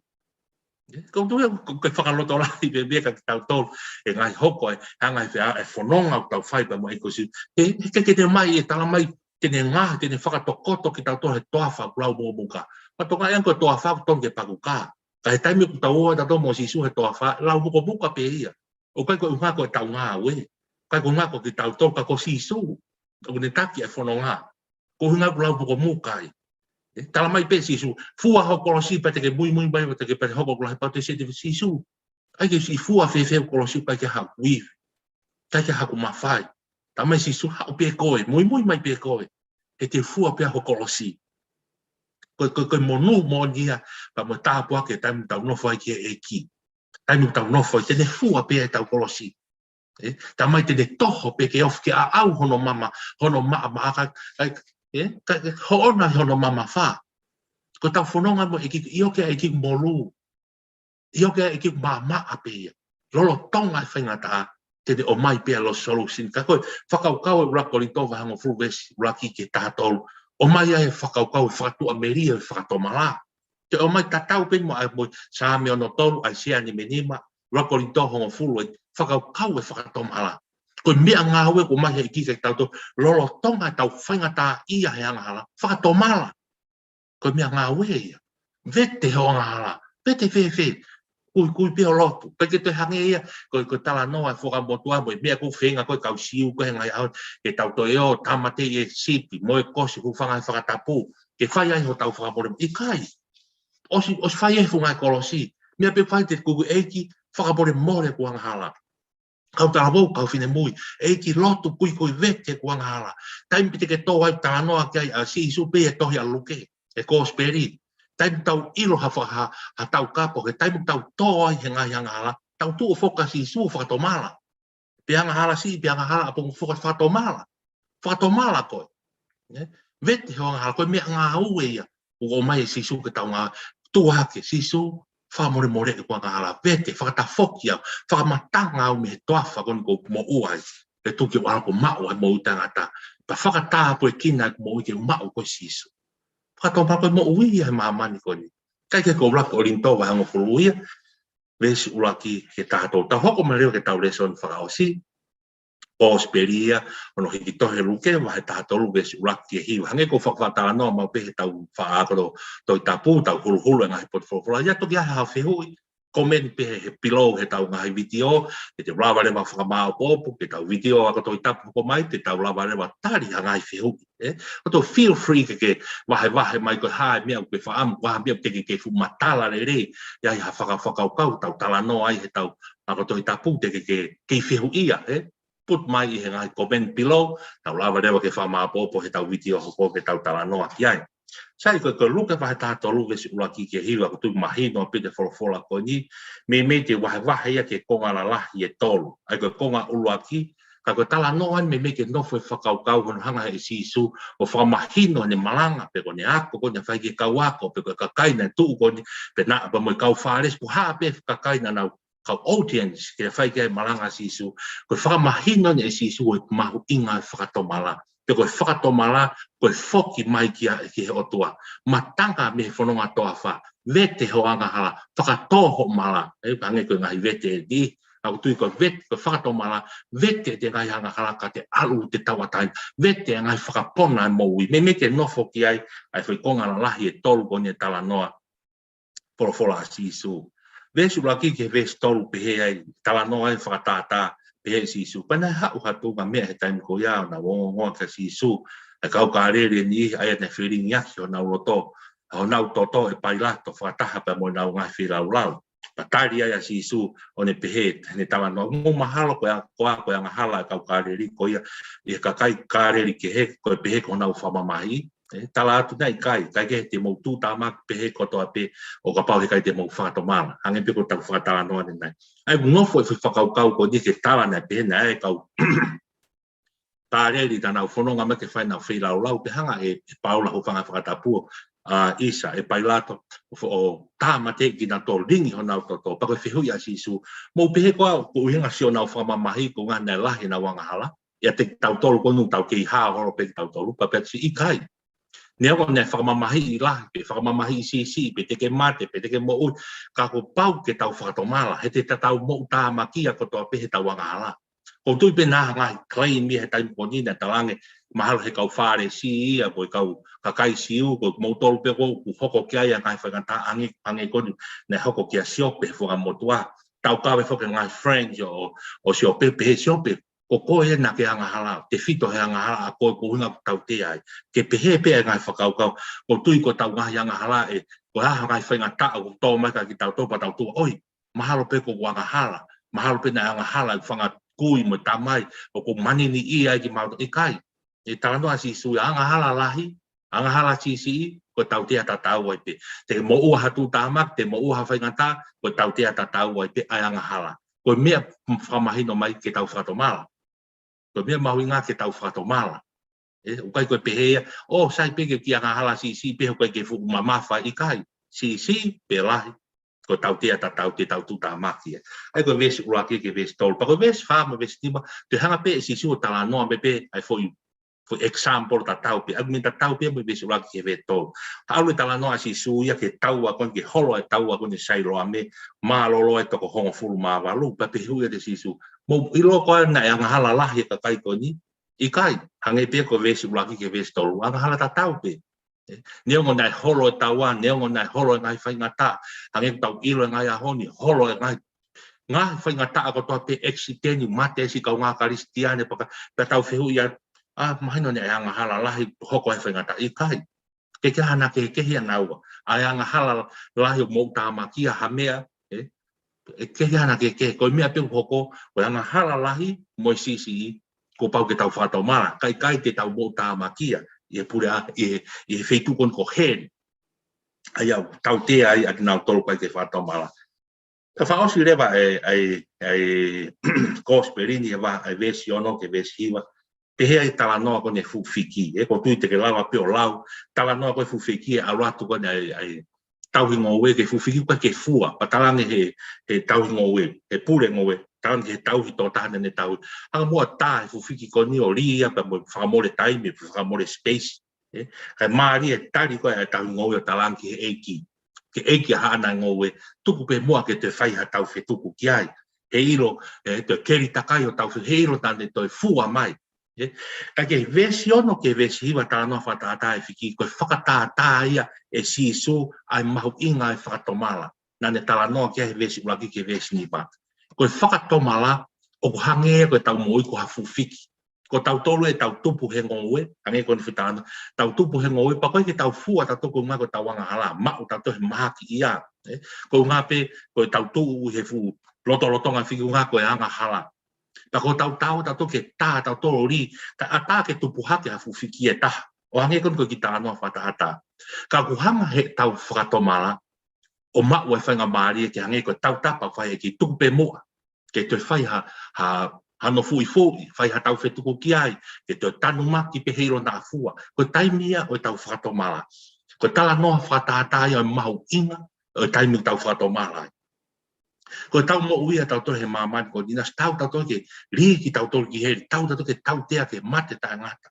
Ko tu ia, ko, ko e fakalotolahi pē meʻa kia kitautolu, ʻe ngaahi hoko, ʻe hanga ʻe fea, ʻe fononga ʻoku tau fai pea mo e ʻEiki ko Sīsū. He, he ke, ke te mai, ʻe talamai, te ne ngaahi, te ne fakatokoto kitautolu he toafa ʻoku lau mukomuka. Pea toka ia ko e toafa ʻoku tonu ke pakuka. Ka he taimi ʻoku tau ō ai tautolu mo Sīsū he toafa, lau mukomuka pē ia. ʻOku ʻikai ko e ʻuhinga ko ʻetau ngāue. ʻIkai ko e ʻuhinga ko kitautolu, ka ko Sīsū. ʻOku ne taki e fononga. Ko e ʻuhinga ʻoku lau mukomuka ai. ʻE, talamai pē ʻe Sīsū, fua ho kolosi pea te ke muimui mai, pea te ke pea te hoko ʻoku lahi pea te sio atu Sīsū. ʻAi ke siʻi fua fēfē hoku kolosi, ʻikai ke haʻaku ivi. ʻIkai ke haʻaku mafai. Talamai ʻe Sīsū, haʻu pē koe, muimui mai pē koe. He te u fua pē ho kolosi. Ko, ko, ko e monū moʻoni ia, pea mo e tāpuaki e taimi ʻoku tau nofo ai ki he ʻEiki. Taimi ʻoku tau nofo ai, te ne fua pē ʻetau kolosi. ʻE, talamai te ne toho pē ke ofi ke ʻaʻau hono mama, hono maʻamaʻa ka, ka, ʻe, ka, ka, hoʻona hono mamafa. Ko ʻetau fononga mo e ʻEiki, ʻioke ʻa e ʻEiki ʻoku molū. ʻIoke ʻa e ʻEiki ʻoku maʻamaʻa pē ia. Lolotonga e faingataʻa, te ne ʻomai pē ʻa e solution. Ka ko e fakakaukau ʻuluaki Kolinitō vahe hongofulu veesi ʻuluaki ki he taha tolu. ʻOmai ai e fakakaukau e fakatuʻamelie e fakatomala. Te ʻomai tatau pē mo ʻa e mo Saame ono tolu, ʻAisea nima nima, ʻuluaki Kolinitō hongofulu, e fakakaukau e fakatomala. Ko e meʻangāue ʻoku ʻomai he ʻEiki kia kitautolu, lolotonga ʻetau faingataʻaʻia he angahala, fakatomala. Ko e meʻangāue ia. Vete ho angahala. Vete fēfē. Kuikui pē ʻo lotu. ʻIkai ke toe hangē ia, ko, ko e talanoa e Fuakava Motuʻa mo e meʻa ʻoku feinga ko e kau Siu ko e ngaahi ʻaho, ke tau toe ō, tāmateʻi e sipi, mo e kosi, hūfanga he fakatapu. Ke fai ai hotau fakamolemole. ʻIkai. ʻOsi, ʻosi fai e funga e kolosi. Meʻa pē fai te kuku ʻEiki, fakamolemole ʻeku angahala. Kau talavou, kau finemui, ʻEiki lotu kuikui vete ʻeku angahala. Taimi pē te ke tō ai talanoa ki ai ʻa Sīsū pē he tohi ʻa Luke, e kosipeli. Taimi tau ʻilo ha fa-, ha, ha taukapo, he taimi tau tō ai he ngaahi angahala, tau tuʻu ʻo foka Sīsū fakatomala. Pe angahala siʻi, pe angahala ʻapongipongi, foka fakatomala. Fakatomala koe. Ne? Vete ho angahala, ko e meʻangāue ia. ʻOku ʻomai ʻe Sīsū ke tau ngā tuʻu hake, Sīsū, fakamolemoleʻi ʻeku angahala, vete, fakatafoki au, fakamatanga au mei he toafa ko eni ʻoku ou moʻua ai. He tuku ke u ʻalu ʻo maʻu ʻa e moʻui taʻengata. Pea fakatāpuekina ʻeku moʻui ke u maʻu koe Sīsū. Fakatomala ko e moʻui ia he māmani ko eni. ʻIkai ke ko e ʻuluaki Kolinitō vahe hongofulu ia, veesi ʻuluaki ki he taha tolu. Tau hoko mai leva ki heʻetau lēsoni fakaʻosi. Kosipeli ia, hono hiki tohi ʻe Luke, vahe taha tolu veesi ʻuluaki ki he hiva. Hangē ko e fakatalanoa maʻu pē heʻetau faʻa ako Tohi Tapu, tau huluhulu e ngaahi potu folofola. ʻIa toki ʻi ai ha fehuʻi, comment pē he, he below heʻetau ngaahi vitiō, ke te lava leva ʻo fakamāʻopoʻopo, ke tau vitiō ako Tohi Tapu hoko mai, ke tau lava leva ʻo tali ha ngaahi fehuʻi, ē? ʻOua te ke feel free ke ke vahevahe mai ko e hā e meʻa ʻoku ke faʻa ʻamu, ko e hā e meʻa ʻoku ke, ke, ke fuʻu matala lelei, ʻi ai ha faka-, fakakaukau, tau talanoa ai heʻetau ako Tohi Tapu, te ke, ke, ke fehuʻia, ē? Put mai ʻi he ngaahi comment below, tau lava leva ke fakamāʻopoʻopo heʻetau vitiō hoko ke tau talanoa ki ai. Sai, ko e, ko e Luke vahe taha tolu veesi ʻuluaki ki he hiva, ʻoku tuku mahino pē ʻi he folofola ko eni, meimei te u vahevahe ia ki he konga lalahi ʻe tolu. ʻA ia ko e konga ʻuluaki, ka ko e talanoa eni meimei ke nofo e fakakaukau hono hanga ʻe Sīsū ʻo fakamahino ʻene malanga, pe ko ʻene ako ko eni naʻe fai ki he kau ako, pe ko e kakai naʻe tuʻu ko eni, pe naʻa, pe mo e kau Fālesi, pe ko e hā pē kakai naʻa nau kau audience ke fai ki ai e malanga ʻa Sīsū, ko e fakamahino eni ʻe Sīsū ʻo e mahuʻinga e fakatomala. Pe ko e fakatomala, ko e foki mai ki he, ki he ʻOtua. Matanga mei he fononga toafa, vete ho angahala, fakatō ho mala. ʻE, hangē ko e ngaahi vete eni, ʻOku ou tui ko e vete, ko e fakatomala, vete ʻete ngaahi angahala ka te ʻalu ʻo tauʻatāina, vete ʻa e ngaahi fakapona ʻa e moʻui. Meimei ke nofo ki ai ʻa e foʻi konga lalahi ʻe tolu ko eni ʻa e talanoa folofola ʻa Sīsū. Veesi ʻuluaki ki he veesi tolu pehē ai, talanoa ai fakatātā, pehē ʻe Sīsū. Pea naʻe haʻu ha tuʻunga meʻa he taimi ko ia ʻo nau ongoongoa kia Sīsū ʻa e kau Kāleli ʻe niʻihi ʻa ia naʻe felingiʻaki honau loto, honau toto ʻe Pailato fakataha pea mo ʻenau ngaahi feilaulau. Pea tali ai ʻa Sīsū ʻo ne pehē, ne talanoa, mou mahalo ko e, ko e, ko e angahala ʻa e kau Kāleli ko ia ʻi he kakai Kāleli kehe, ko e pehē ko honau fakamamahiʻi. ʻE, tala atu naʻe ʻikai, ʻikai ke te mou tuʻutāmaki pehē kotoa pē ʻo kapau heʻikai te mou fakatomala. Hangē pē ko ʻetau fakatalanoa ʻanenai. ʻA ia ʻoku nofo e foʻi fakakaukau ko eni ke tala naʻe pehē naʻe ʻi ai e kau Kāleli naʻa nau fononga mai ke fai ʻenau feilaulau, pea hanga ʻe, ʻe Paula Hūfanga he Fakatapu, ʻa, ʻisa, ʻe Pailato, ʻo, ʻo tāmateʻi kinautolu, lingi honau toto. Pea ko e fehuʻi ʻa Sīsū, mou pehē koā ko e ʻuhinga siʻonau fakamamahiʻi koeʻuhi naʻe lahi ʻenau angahala? ʻIate kitautolu ko eni ʻoku tau kei hao holo pē kitautolu, pea pehē ʻe Sīsū ʻikai. Neongo naʻe fakamamahiʻi lahi, pe fakamamahiʻi siʻisiʻi, pe te ke mate, pe te ke moʻui, ka kuo pau ke tau fakatomala, he te tatau moʻutāmaki ia kotoa pē heʻetau angahala. ʻOku ou tui pē naʻe ʻi ai ha ngaahi claim ia he taimi ko eni naʻe talaange mahalo he kau Fālesi ia, ko e kau kakai Siu, ko kimoutolu pē ʻoku hoko ki ai ʻa e ngaahi faingataʻa hangē, hangē ko eni naʻe hoko kia Siope he funga motuʻa. Tau kau ai foki e ngaahi friends ʻo, ʻo Siope, pehē ʻe Siope, ko koe naʻa ke angahala, tefito he angahala ʻa koe koeʻuhi ko e tautea ai. Ke pehē pē ʻa e ngaahi fakakaukau, ʻoku ou tui ko ʻetau ngaahi angahala ē, ko e hā ha ngaahi faingataʻa ʻoku tō mai kia kitautolu pea tau tuʻu, ʻoi, mahalo pē ko hoku angahala, mahalo pē naʻe angahala ʻeku fanga kui mo e tamai, ʻoku maniniʻia ai kimautolu, ʻikai. ʻE talanoa ʻa Sīsū ia angahala lahi, angahala siʻisiʻi, ko e tautea tatau ai pē. Te ke moʻua ha tuʻutāmaki, te ke moʻua ha faingataʻa, ko e tautea tatau ai pē ʻa e angahala. Ko e meʻa fakamahino mai ke tau fakatomala. Ko e meʻa mahuʻinga ke tau fakatomala. ʻE, ʻoku ʻikai ko e pehē ia, ʻo sai pē ke u kiʻi angahala siʻisiʻi pē he ʻoku ʻikai ke fuʻu mamafa, ʻikai. Siʻisiʻi pe lahi, ko e tautea tatau te tau tuʻutāmaki ia. ʻA ia ko e veesi ʻuluaki ki he veesi tolu. Pea ko e veesi fā mo e veesi nima, toe hanga pē ʻe Sīsū ʻo talanoa mai pē ʻa e foʻi, foʻi example tatau pē, argument tatau pē mo e veesi ʻuluaki ki he veesi tolu. Haʻu e talanoa ʻa Sīsū ia ki he taua ko eni, ki he holo e taua ko eni Sailoame, mālōlō e toko hongofulu mā valu, pea fehuʻi atu ʻe Sīsū, mou ʻilo koā naʻe angahala lahi e kakai ko eni? ʻIkai, hangē pē ko e veesi ʻuluaki ki he veesi tolu, angahala tatau pē. ʻE, neongo naʻe holo e taua, neongo naʻe holo e ngaahi faingataʻa, hangē ko ʻetau ʻilo he ngaahi ʻaho ni, holo e ngaahi, ngaahi faingataʻa kotoa pē, accident, mate siʻi kaungā Kalisitiane, pea ka, pea tau fehuʻi atu, ʻa, mahino naʻe angahala lahi hoko e faingataʻa, ʻikai. ʻIkai ke ʻi ai hano kehekehe ʻanaua. ʻA e angahala lahi ʻo moʻutāmaki ʻa ha meʻa, ʻe, ʻikai ke ʻi ai hano kehekehe. Ko e meʻa pē ʻoku hoko, ko e angahala lahi mo e siʻisiʻi, kuo pau ke tau fakatomala, kae ʻikai ke tau moʻutāmaki ia ʻi he pule ʻa, ʻi he, ʻi he feituʻu ko eni ko heli. ʻA ia ʻoku tautea ai ʻa kinautolu ʻoku ʻikai ke fakatomala. Ka fakaʻosi leva e, e, e, Kosipeli ni ʻi he vahe, e veesi ono ki he veesi hiva. Pehē ai e talanoa ko eni e fuʻu fiki, ʻe, ʻoku ou tui te ke lava pē ʻo lau, talanoa ko e fuʻu fiki ʻe ʻalu atu ko eni e, e, tauhi ngoue ki he fuʻu fiki ʻoku ʻikai ke fua, pea talaange he, he tauhi ngoue, he pule ngoue, talaange he tauhi tokotaha naʻa ne tauhi. Hanga muʻa ʻo tā e fuʻu fiki ko eni ʻo lī ia pea mo e fakamole taimi, fakamole space. ʻE, kae mālie e tali ko ē ʻa e tauhi ngoue ʻo talaange ki he ʻeiki. Ki he ʻeiki ʻa haʻane ngoue, tuku pē muʻa ke toe fai haʻatau fetuku ki ai. He ʻilo, ʻe, toe keli takai hotau fe-, he ʻilo naʻa ne toe fua mai. ʻE, ka ki he veesi ono ki he veesi hiva talanoa fakatātā e fiki, ko e fakatātā ia ʻe Sīsū ʻa e mahuʻinga e fakatomala. Naʻa ne talanoa ki ai he veesi ʻuluaki ki he veesi nima. Ko e fakatomala, ʻoku hangē ko ʻetau moʻui ko ha fuʻu fiki. Ko tautolu ʻe tau tupu he ngoue, hangē ko eni e foʻi talanoa, tau tupu he ngoue, pea ʻoku ʻikai ke tau fua tautolu koeʻuhi ko ʻetau angahala, maʻu tautolu he mahaki ia, ʻe? Koeʻuhi pē, ko ʻetau tuʻu he fuʻu lotolotonga fiki koeʻuhi ko e angahala. Pea ko ʻetau tau tautolu ke tā tautolu ʻo lī, kae ʻatā ke tupu hake ha fuʻu fiki ʻe taha. ʻO hangē ko eni ko e kiʻi talanoa fakatātā. Ka ʻoku hanga heʻetau fakatomala, ʻo maʻu e faingamālie ke hangē ko e tautapa ʻoku fai ʻe he ʻEiki, tuku pē muʻa. Ke toe fai ha, ha, hano fuʻifuʻi, fai haʻatau fetuku ki ai, ke toe tanumaki pē he ʻilo naʻa fua. Ko e taimi ia ʻo ʻetau fakatomala. Ko e talanoa fakatātā ia ʻo e mahuʻinga ʻo e taimi ʻoku tau fakatomala ai. Ko ʻetau moʻui ʻatautolu he māmani ko eni naʻe tau tautolu ke lī kitautolu ki heli, tau tautolu ke tautea ke mate taʻengata.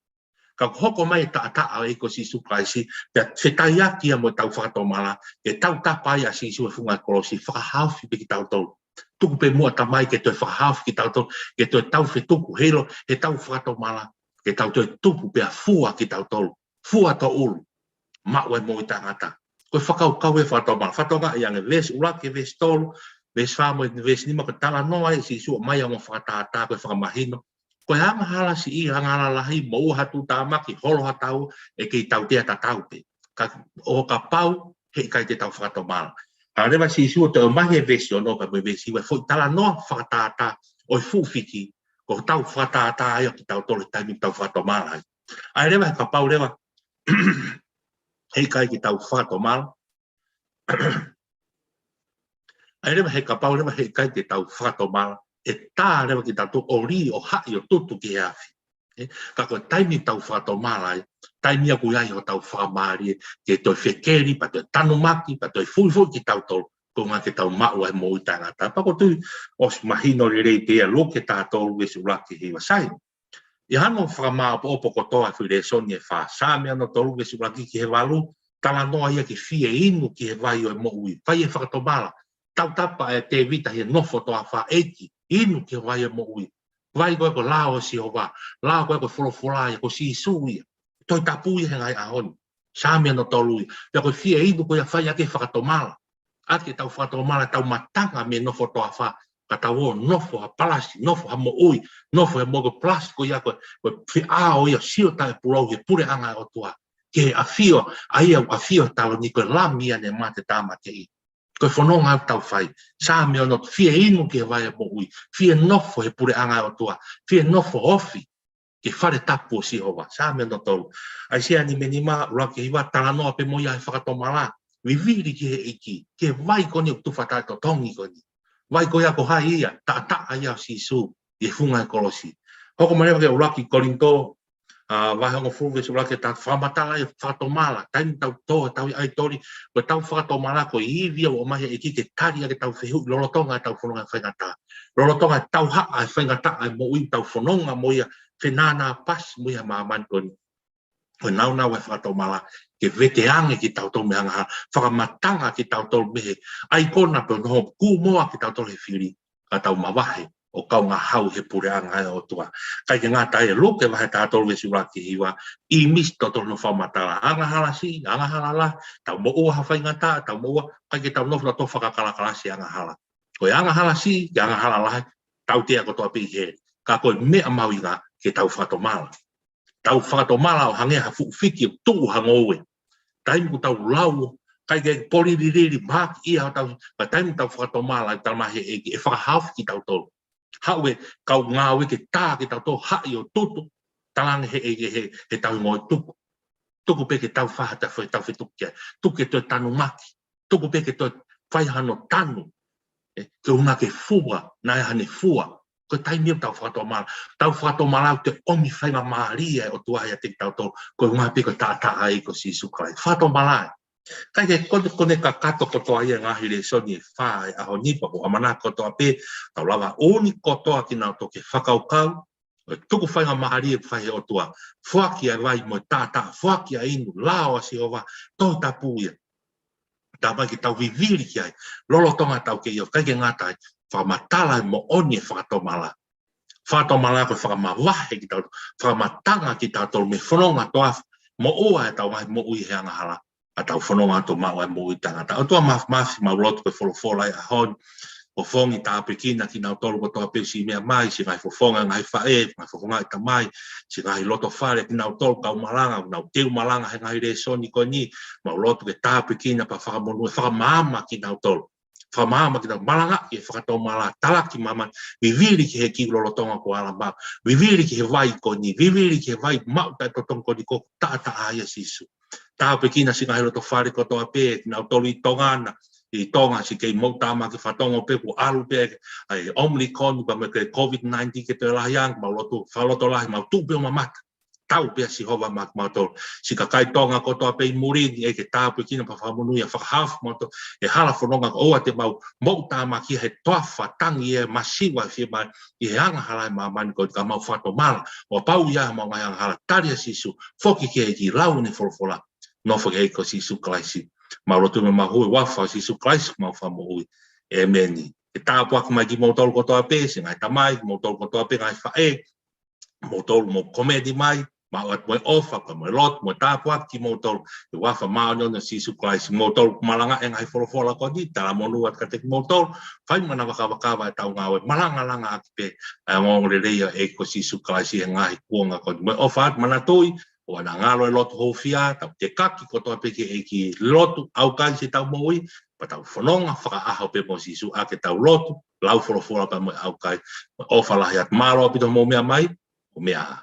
Ka ʻoku hoko mai e taʻataʻa ʻo e ʻEiki ko Sīsū Kalaisi, pea fetaiaki ia mo ʻetau fakatomala, ke tautapa ai ʻa Sīsū he funga kolosi, fakahaofi pē kitautolu. Tuku pē muʻa Tamai ke toe fakahaofi kitautolu, ke toe tau fetuku heiʻilo, he tau fakatomala, ke tau toe tupu pea fua kitautolu, fua tōʻulu, maʻu ai moʻui taʻengata. Ko e fakakaukau ʻo e fakatomala, fakatokangaʻi ange veesi ʻuluaki, veesi tolu, veesi fā mo e veesi nima, ko e talanoa ʻa Sīsū ʻo ʻomai ʻa e ongo fakatātā, ko e fakamahino ko e angahala siʻi, angahala lahi, moʻua ha tuʻutāmaki, holo ha taua, ʻe kei tautea tatau pē. Ka ʻo kapau heʻikai te tau fakatomala. Hanga leva ʻa Sīsū ʻo toe ʻomai he veesi ono pea mo e veesi hiva e foʻi talanoa fakatātā ʻo e fuʻu fiki, ko e tau fakatātā ia kitautolu he taimi tau fakatomala ai. ʻA ia leva he kapau leva heʻikai ke tau fakatomala, ʻa ia leva he kapau leva heʻikai te tau fakatomala, ʻe tā leva kitautolu ʻo lī ʻo haʻi ʻo tutu ki he afi. ʻE, ka ko e taimi tau fakatomala ai, taimi ʻoku ʻi ai hotau fakamālie ke toe fekeli, pea toe tanumaki, pea toe fuifui kitautolu, koeʻuhi ke tau maʻu ai moʻui taʻengata. Pea ʻoku ou tui ʻosi mahino lelei pē ia ʻa Luke taha tolu veesi ʻuluaki ki he hiva. Sai, ʻi hano fakamāʻopoʻopo kotoa e foʻi lēsoni ʻe fā, Saame ono tolu veesi ʻuluaki ki he valu, talanoa ia ki he fie inu ki he vai ʻo e moʻui, vai ʻo e fakatomala. Tautapa ʻa Tēvita he nofo toafa, ʻEiki, inu ki he vai ʻo e moʻui. Vai ko ē ko e lao ʻo Sihova, lao ko ē ko e folofola ia, ko Sīsū ia. Tohi Tapu ia he ngaahi ʻaho ni. Saame ono tolu ia. Pea ko e fie inu ko ia fai ʻaki e fakatomala. ʻAki ʻetau fakatomala, tau matanga mei he nofo toafa, ka tau ō ʻo nofo ha palasi, nofo ha moʻui, nofo he moʻui, ko e palasi ko ia ko e, ko e feʻao ia, sio taʻepūlou he puleʻanga ʻo e ʻOtua. Ki he ʻafio, ʻa ia ʻoku ʻafio he taloni, ko e Lami ia naʻe mate tāmateʻi. Ko e fononga ʻoku tau fai. Saame ono, fie inu ki he vai ʻo e moʻui, fie nofo he puleʻanga ʻo e ʻOtua, fie nofo ofi ki he fale tapu ʻo Sihova. Saame ono tolu. ʻAisea nima nima, ʻuluaki ki he hiva, talanoa pē mo ia he fakatomala. Vivili ki he ʻEiki, ki he vai ko eni ʻoku tufa taʻetotongi ko eni. Vai ko ia ko hai ia, taʻataʻa ia ʻo Sīsū ʻi he funga ʻo e kolosi. Hoko mai leva ki he ʻuluaki Kolinitō, ʻa, vahe hongofulu veesi ʻuluaki ki he taha, fakamatala e fakatomala, taimi tau tō ʻetau ʻaitoli, ko ʻetau fakatomala ko e ivi ia ʻoku ʻomai ʻe he ʻEiki ke tali ʻaki ʻetau fehuʻi lolotonga ʻetau fononga faingataʻa. Lolotonga ʻetau haʻa e faingataʻa e moʻui, tau fononga mo ia, fenānā pasi mo ia he māmani ko eni. Ko e nāunau e fakatomala ke veteange kitautolu mei he angahala, fakamatanga kitautolu mei he ʻaikona pea noho kūmoa kitautolu he fili, ka tau mavahe ʻo kaungā hau he puleʻanga ʻo e ʻOtua. ʻIkai ke ngata ai, Luke vahe taha tolu veesi ʻuluaki ki he hiva, ʻīmisi tautolu hono fakamatala, angahala siʻi, angahala lahi, tau moʻua ha faingataʻa, tau moʻua, ʻikai ke tau nofo tautolu fakakalakalasi e angahala. Ko e angahala siʻi, ki he angahala lahi, tautea kotoa pē ʻi heli. Ka ko e meʻa mahuʻinga ke tau fakatomala. Tau fakatomala ʻo hangē ha fuʻu fiki ʻoku tuʻu ha ngoue. Taimi ʻoku tau lau, ʻikai ke polililili, mahaki ia ʻo tau, ka taimi tau fakatomala, ʻe talamai ʻe he ʻEiki ʻe fakahaofi kitautolu. Haʻu e kau ngāue ke tā kitautolu, haʻi ʻo tutu, talaange ʻe he ʻEiki he, he tauhi ngoue, tuku. Tuku pē ke tau fai ha tau fe-, tau fetuku ki ai. Tuku ke toe tanumaki. Tuku pē ke toe fai hano tanu. ʻE, ke ʻuhinga ke fua, naʻe ʻi ai haʻane fua. Ko e taimi ia ʻoku tau fakatomala. Tau fakatomala ʻoku toe ʻomi faingamālie ʻa e ʻOtua ʻiate kitautolu. Koeʻuhi pē ko e taʻataʻa ʻo e ʻEiki ko Sīsū Kalaisi. Fakatomala ē. ʻIkai ke kone, kone kakato kotoa ia e ngaahi lēsoni ʻe fā ʻo e ʻaho ni, pea ʻoku ou ʻamanaki kotoa pē, tau lava ʻo ʻunu kotoa kinautolu ke fakakaukau, ʻo e tuku faingamālie ʻoku fai ʻe he ʻOtua. Foaki ʻa e vai mo e taʻataʻa, foaki ʻa e inu, lao ʻa Sihova, Tohi Tapu ia. Talamai ke tau vivili ki ai, lolotonga ʻetau kei ʻofa, ʻikai ke ngata ai, fakamatala e moʻoni e fakatomala. Fakatomala ko e fakamavahe kitautolu, fakamatanga kitautolu mei he fononga toafa, moʻua ʻetau ngaahi moʻui he angahala, ka tau fononga atu ʻo maʻu ai moʻui taʻengata. ʻOtua Māfimafi, mau lotu ko e folofola ʻo e ʻaho ni, fofonga tāpuekina kinautolu kotoa pē siʻi meʻa mai, siʻi ngaahi fofonga ngaahi faʻē, ngaahi fofonga ʻi tamai, siʻi ngaahi loto fale kinautolu kau malanga, nau teu malanga he ngaahi lēsoni ko eni, mau lotu ke tāpuekina pea fakamonū, fakamaama kinautolu. Fakamaama kinautolu, malangaʻi e fakatomala, talaki māmani, vivili ki he ʻEiki lolotonga ko ʻAlamā, vivili ki he vai ko eni, vivili ki he vai maʻu taʻetotongi ko eni ko e taʻataʻa ia ʻo Sīsū. Tāpuekina siʻi ngaahi loto fale kotoa pē, kinautolu ʻi Tonga na, ʻi Tonga siʻi kei moʻutāmaki fatongia pē kuo ʻalu pē ʻa e Omicron pea mo e COVID nineteen ke toe lahi ange, mau lotu, fakalotolahi, mau tuʻu pē ʻo mamata. Tau pē ʻa Sihova maʻa kimautolu. Siʻi kakai Tonga kotoa pē ʻi muli ni ʻEiki ke tāpuekina pea fakamonūʻia, fakahaofi kimautolu he hala fononga ko ʻoua te mau moʻutāmaki he toafa, tangi e masiva fiemaʻu ʻi he angahala ʻi māmani ko eni, ka mau fakatomala. ʻO kapau ʻi ai haʻamau ngaahi angahala, tali ʻa Sīsū, foki ki he ʻEiki, lau ʻene folofola, nofo ki he ʻEiki ko Sīsū Kalaisi. Mau lotu mo mau hū he huafa ʻo Sīsū Kalaisi ko homau Fakamoʻui. ʻĒmeni. ke tāpuaki mai kimoutolu kotoa pē, siʻi ngaahi tamai, kimoutolu kotoa pē ngaahi faʻē, moutolu mou komeni mai, maʻu atu mo e ʻofa, pea mo e lotu, mo e tāpuaki kimoutolu, ʻi he huafa māʻoniʻoni ʻo Sīsū Kalaisi, moutolu ʻoku malanga e ngaahi folofola ko eni, talamonū atu kiate kimoutolu, fai mo ʻena vakavakava ʻetau ngāue, malangalanga ʻaki pē ʻa e ongoongolelei ʻa e ʻEiki ko Sīsū Kalaisi he ngaahi kuonga ko eni. Mo e ʻofa atu, manatuʻi, ʻoua naʻa ngalo e lotu hūfia, tau tekaki kotoa pē ki he ʻEiki, lotu ʻaukai siʻetau moʻui, pea tau fononga fakaʻaho pē mo Sīsū ʻaki ʻetau lotu, lau folofola pea mo e ʻaukai, mo e ʻofa lahi atu. Mālō ʻaupito hoʻomou meʻa mai, ʻo meʻa ā.